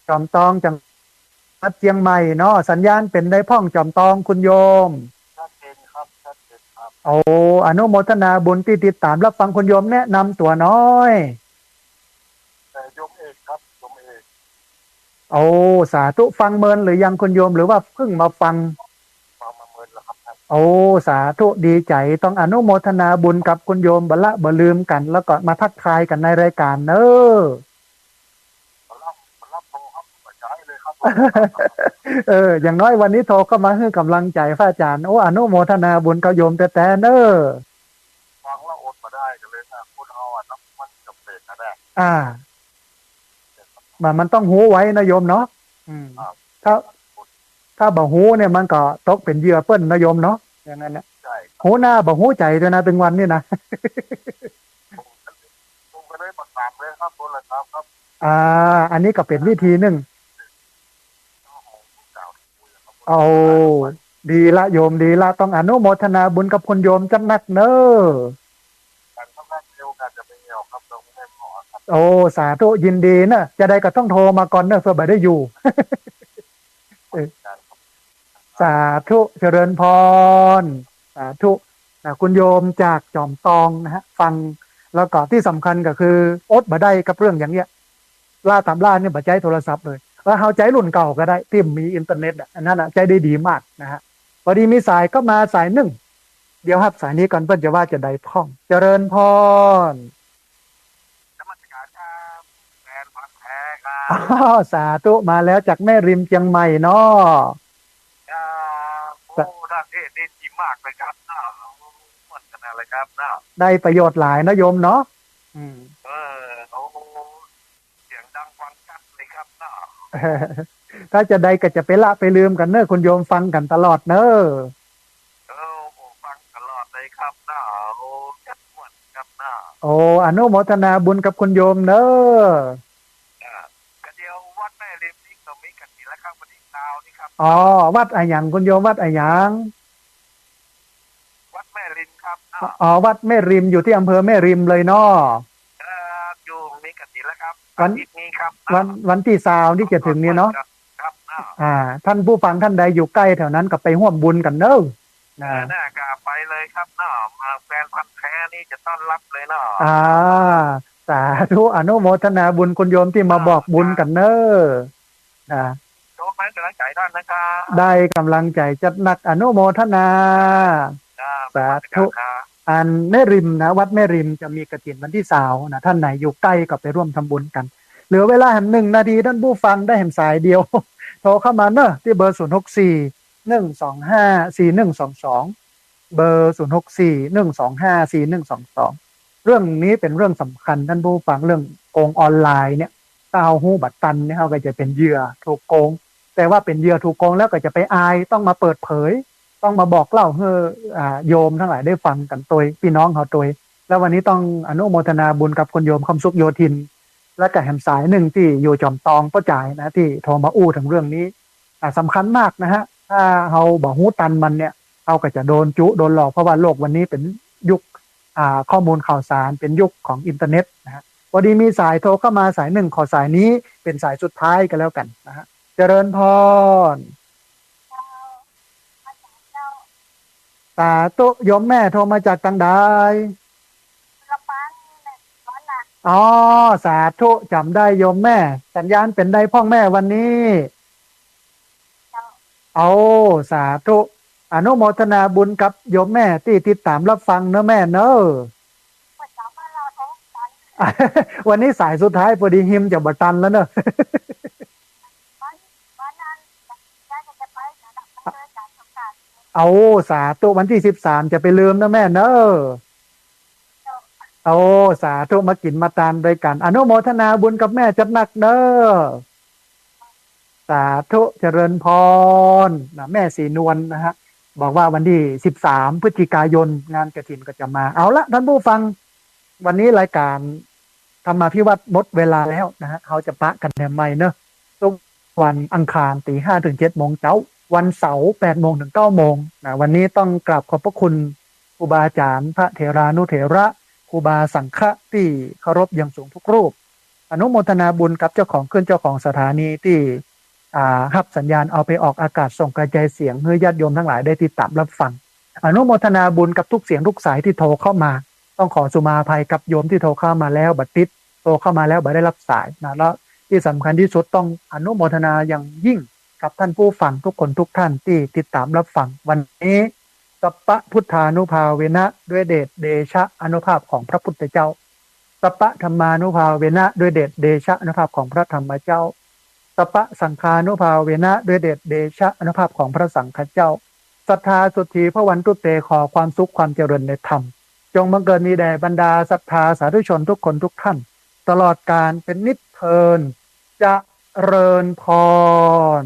จอมตอง จังหวัดเจียงใหม่เนาะ สัญญาณเป๋นใดพ่องจอมตองคุณโยม ชัดเจนครับ ชัดเจนครับ โอ้ อนุโมทนาบุญตี้ติดต๋ามรับฟัง คุณโยมแนะนำตั๋วหน้อย เอ่อ โยมเอกครับ โยมเอก โอ้ สาธุ ฟังเมินหรือยังคุณโยม หรือว่าเพิ่งมาฟัง ฟังมาเมินแล้วครับท่าน โอ้ สาธุ ดีใจ๋ ต้องอนุโมทนาบุญกับคุณโยม บ่ละบ่ลืมกั๋น แล้วก็มาทักทายกั๋นในรายก๋านเน้อ บ่ละบ่ละบ่ครับ บ่ใจ้เลยครับ เออ อย่างน้อยวันนี้โทรเข้ามาหื้อก๋ำลังใจ๋พระอาจ๋ารย์ โอ้ อนุโมทนาบุญกับโยมแต๊ๆ เน้อ ฟังแล้วอดบ่ได้กั๋นเลยนะ คนเฮาอะเนาะ มันจ๋ำเป๋นนะ อ่า มัน มันต้องฮู้ไว้นะโยมเนาะ อืม ครับ ถ้า ถ้าบ่ฮู้เนี่ยมันก็ตกเป๋นเหยื่อเปิ้นนะโยมเนาะ อย่างนั้นนะ ใจ้ครับ ฮู้หน้าบ่ฮู้ใจ๋ตวยนะ ตึงวันนี้นะ ผมก็เลยประสานเลยครับ โทรศัพท์ครับ อ่า อันนี้ก็เป๋นวิธีนึ่ง โอ้ ดีละโยม ดีละ ต้องอนุโมทนาบุญกับคุณโยมจัดนักเน้อ โอ้ สาธุ ยินดีเน้อ จาใดก็ต้องโทรมาก่อนเน้อ เผื่อบ่ได้อยู่ เออ สาธุ เจริญพร สาธุ นะ คุณโยมจากจอมตองนะฮะ ฟัง แล้วก็ตี้สำคัญก็คืออดบ่ได้กับเรื่องอย่างเนี้ย ล่าต๋ามล่าเนี่ยบ่ใจ๊โทรศัพท์เลย แล้วเฮาใจ๊รุ่นเก่าก็ได้ ตี้มีอินเทอร์เน็ตอะ อันนั้นอะใจ๊ได้ดีมากนะฮะ พอดีมีสายเข้ามาสายนึ่ง เดี๋ยวฮับสายนี้ก่อน เปิ้นจะว่าจาใดพ่อง เจริญพร นมัสการครับ แฟนพันธุ์แท้ครับ อ้อ สาธุ มาแล้วจากแม่ริมเจียงใหม่เนาะ ครับ โอ้ ได้ ได้ ได้ดีมากเลยครับ อ้าว ม่วนขนาดเลยครับ อ้าว ได้ประโยชน์หลายนะโยมเนาะ อืม เออ โอ้ เสียงดังฟังชัดเลยครับ อ้าว ถ้าจาใดก็จะไปละไปลืมกั๋นเน้อ คุณโยมฟังกั๋นตลอดเน้อ เออ โอ้ ฟังตลอดเลยครับ อ้าว โอ้ ชัดม่วนครับ อ้าว โอ้ อนุโมทนาบุญกับคุณโยมเน้อ อ่า ก็เดี๋ยววัดแม่ริมนี่ก็มีกฐินแล้วครับ วันตี้ซาวนี่ครับ อ๋อ วัดอะหยังคุณโยม วัดอะหยัง วัดแม่ริมครับ อ๋อ วัดแม่ริม อยู่ตี้อำเภอแม่ริมเลยเนาะ ครับ อยู่ มีกฐินแล้วครับ วัน อาทิตย์นี้ครับ วัน วันตี้ซาวนี่จะเถิงนี่เนาะ ครับ อ่า ต้านผู้ฟังต้านใดอยู่ใก้แถวนั้นก็ไปฮ่วมบุญกั๋นเน้อ นะ เออ น่าก็ไปเลยครับเนาะ มาแฟนพันธุ์แท้นี่จะต้อนรับเลยเนาะ อ่า สาธุ อนุโมทนาบุญคุณโยมตี้มาบอกบุญกั๋นเน้อ นะ โยมให้ก๋ำลังใจ๋ต้านนะครับ ได้ก๋ำลังใจ๋จัดนัก อนุโมทนา ครับ สาธุ นมัสการครับ อันแม่ริมนะ วัดแม่ริมจะมีกฐินวันตี้ซาวนะ ต้านไหนอยู่ใก้ก็ไปฮ่วมทำบุญกั๋น เหลือเวลาแหมหนึ่งนาที ต้านผู้ฟังได้แหมสายเดียว โทรเข้ามาเน้อ ตี้เบอร์ ศูนย์หกสี่ หนึ่งสองห้า สี่หนึ่งสองสอง เบอร์ ศูนย์หกสี่ หนึ่งสองห้า สี่หนึ่งสองสอง เรื่องนี้เป๋นเรื่องสำคัญต้านผู้ฟัง เรื่องโกงออนไลน์เนี่ย ถ้าเฮาฮู้บ่ตันเนี่ย เฮาก็จะเป๋นเหยื่อถูกโกง แต่ว่าเป๋นเหยื่อถูกโกงแล้วก็จะไปอาย ต้องมาเปิดเผย ต้องมาบอกเล่าหื้อ อ่า โยมตังหลายได้ฟังกั๋นตวย ปี้น้องเฮาตวย แล้ววันนี้ต้องอนุโมทนาบุญกับคุณโยมคำสุขโยธิน และก็แหมสายนึ่งตี้อยู่จอมตองป้อจ๋ายนะ ตี้โทรมาอู้เถิงเรื่องนี้ อ่า สำคัญมากนะฮะ ถ้าเฮาบ่ฮู้ตันมันเนี่ย เฮาก็จะโดนจุ โดนหลอก เพราะว่าโลกวันนี้เป๋นยุค อ่า ข้อมูลข่าวสาร เป๋นยุคของอินเทอร์เน็ตนะฮะ พอดีมีสายโทรเข้ามาสายนึ่ง ขอสายนี้เป๋นสายสุดท้ายก็แล้วกั๋นนะฮะ เจริญพร สาธุ โยมแม่โทรมาจากตังใด ลำปางนี่แหละ อ๋อ สาธุ จ๋ำได้โยมแม่ สัญญาณเป๋นใดพ่องแม่วันนี้ เจ้า โอ้ สาธุ อนุโมทนาบุญกับโยมแม่ตี้ติดต๋ามรับฟังเน้อแม่เน้อ วันนี้สายสุดท้าย พอดีฮิมจะบ่ตันแล้วเน้อ โอ้ สาธุ วันตี้สิบสามจะไปลืมเน้อแม่เน้อ โอ้ สาธุ มากิ๋นมาตานตวยกั๋น อนุโมทนาบุญกับแม่จัดนักเน้อ สาธุ เจริญพร นะ แม่ศรีนวลนะฮะ บอกว่าวันตี้สิบสามพฤศจิกายนงานกฐินก็จะมา เอาละต้านผู้ฟัง วันนี้รายก๋านธรรมาภิวัตน์หมดเวลาแล้วนะฮะ เฮาจะปะกั๋นแหมใหม่เน้อ ทุกวันอังคารตี๋ห้าเถิงเจ็ดโมงเจ๊า วันเสาร์ แปดโมงถึงเก้าโมงนะ วันนี้ต้องกราบขอบพระคุณครูบาอาจารย์ พระเถรานุเถระ ครูบาสังฆะตี้เคารพอย่างสูงทุกรูป อนุโมทนาบุญกับเจ้าของคลื่น เจ้าของสถานีตี้ อ่า ฮับสัญญาณเอาไปออกอากาศส่งกระจายเสียงหื้อญาติโยมทั้งหลายได้ติดตามรับฟัง อนุโมทนาบุญกับทุกเสียงทุกสายที่โทรเข้ามา ต้องขอสุมาอภัยกับโยมที่โทรเข้ามาแล้วบ่ติด โทรเข้ามาแล้วบ่ได้รับสายนะ แล้วที่สำคัญที่สุดต้องอนุโมทนาอย่างยิ่งกับท่านผู้ฟังทุกคนทุกท่านที่ติดตามรับฟังวันนี้ สัพพะพุทธานุภาเวนะ ด้วยเดชเดชะอานุภาพของพระพุทธเจ้า สัพพะธัมมานุภาเวนะ ด้วยเดชเดชะอานุภาพของพระธรรมเจ้า สัพพะสังฆานุภาเวนะ ด้วยเดชเดชะอานุภาพของพระสังฆเจ้า สัทธาสุธีพระวันตุเต ขอความสุขความเจริญในธรรม จงบังเกิดมีแด่บรรดาศรัทธาสาธุชนทุกคนทุกท่าน ตลอดกาลเป็นนิจเทิน เจริญพร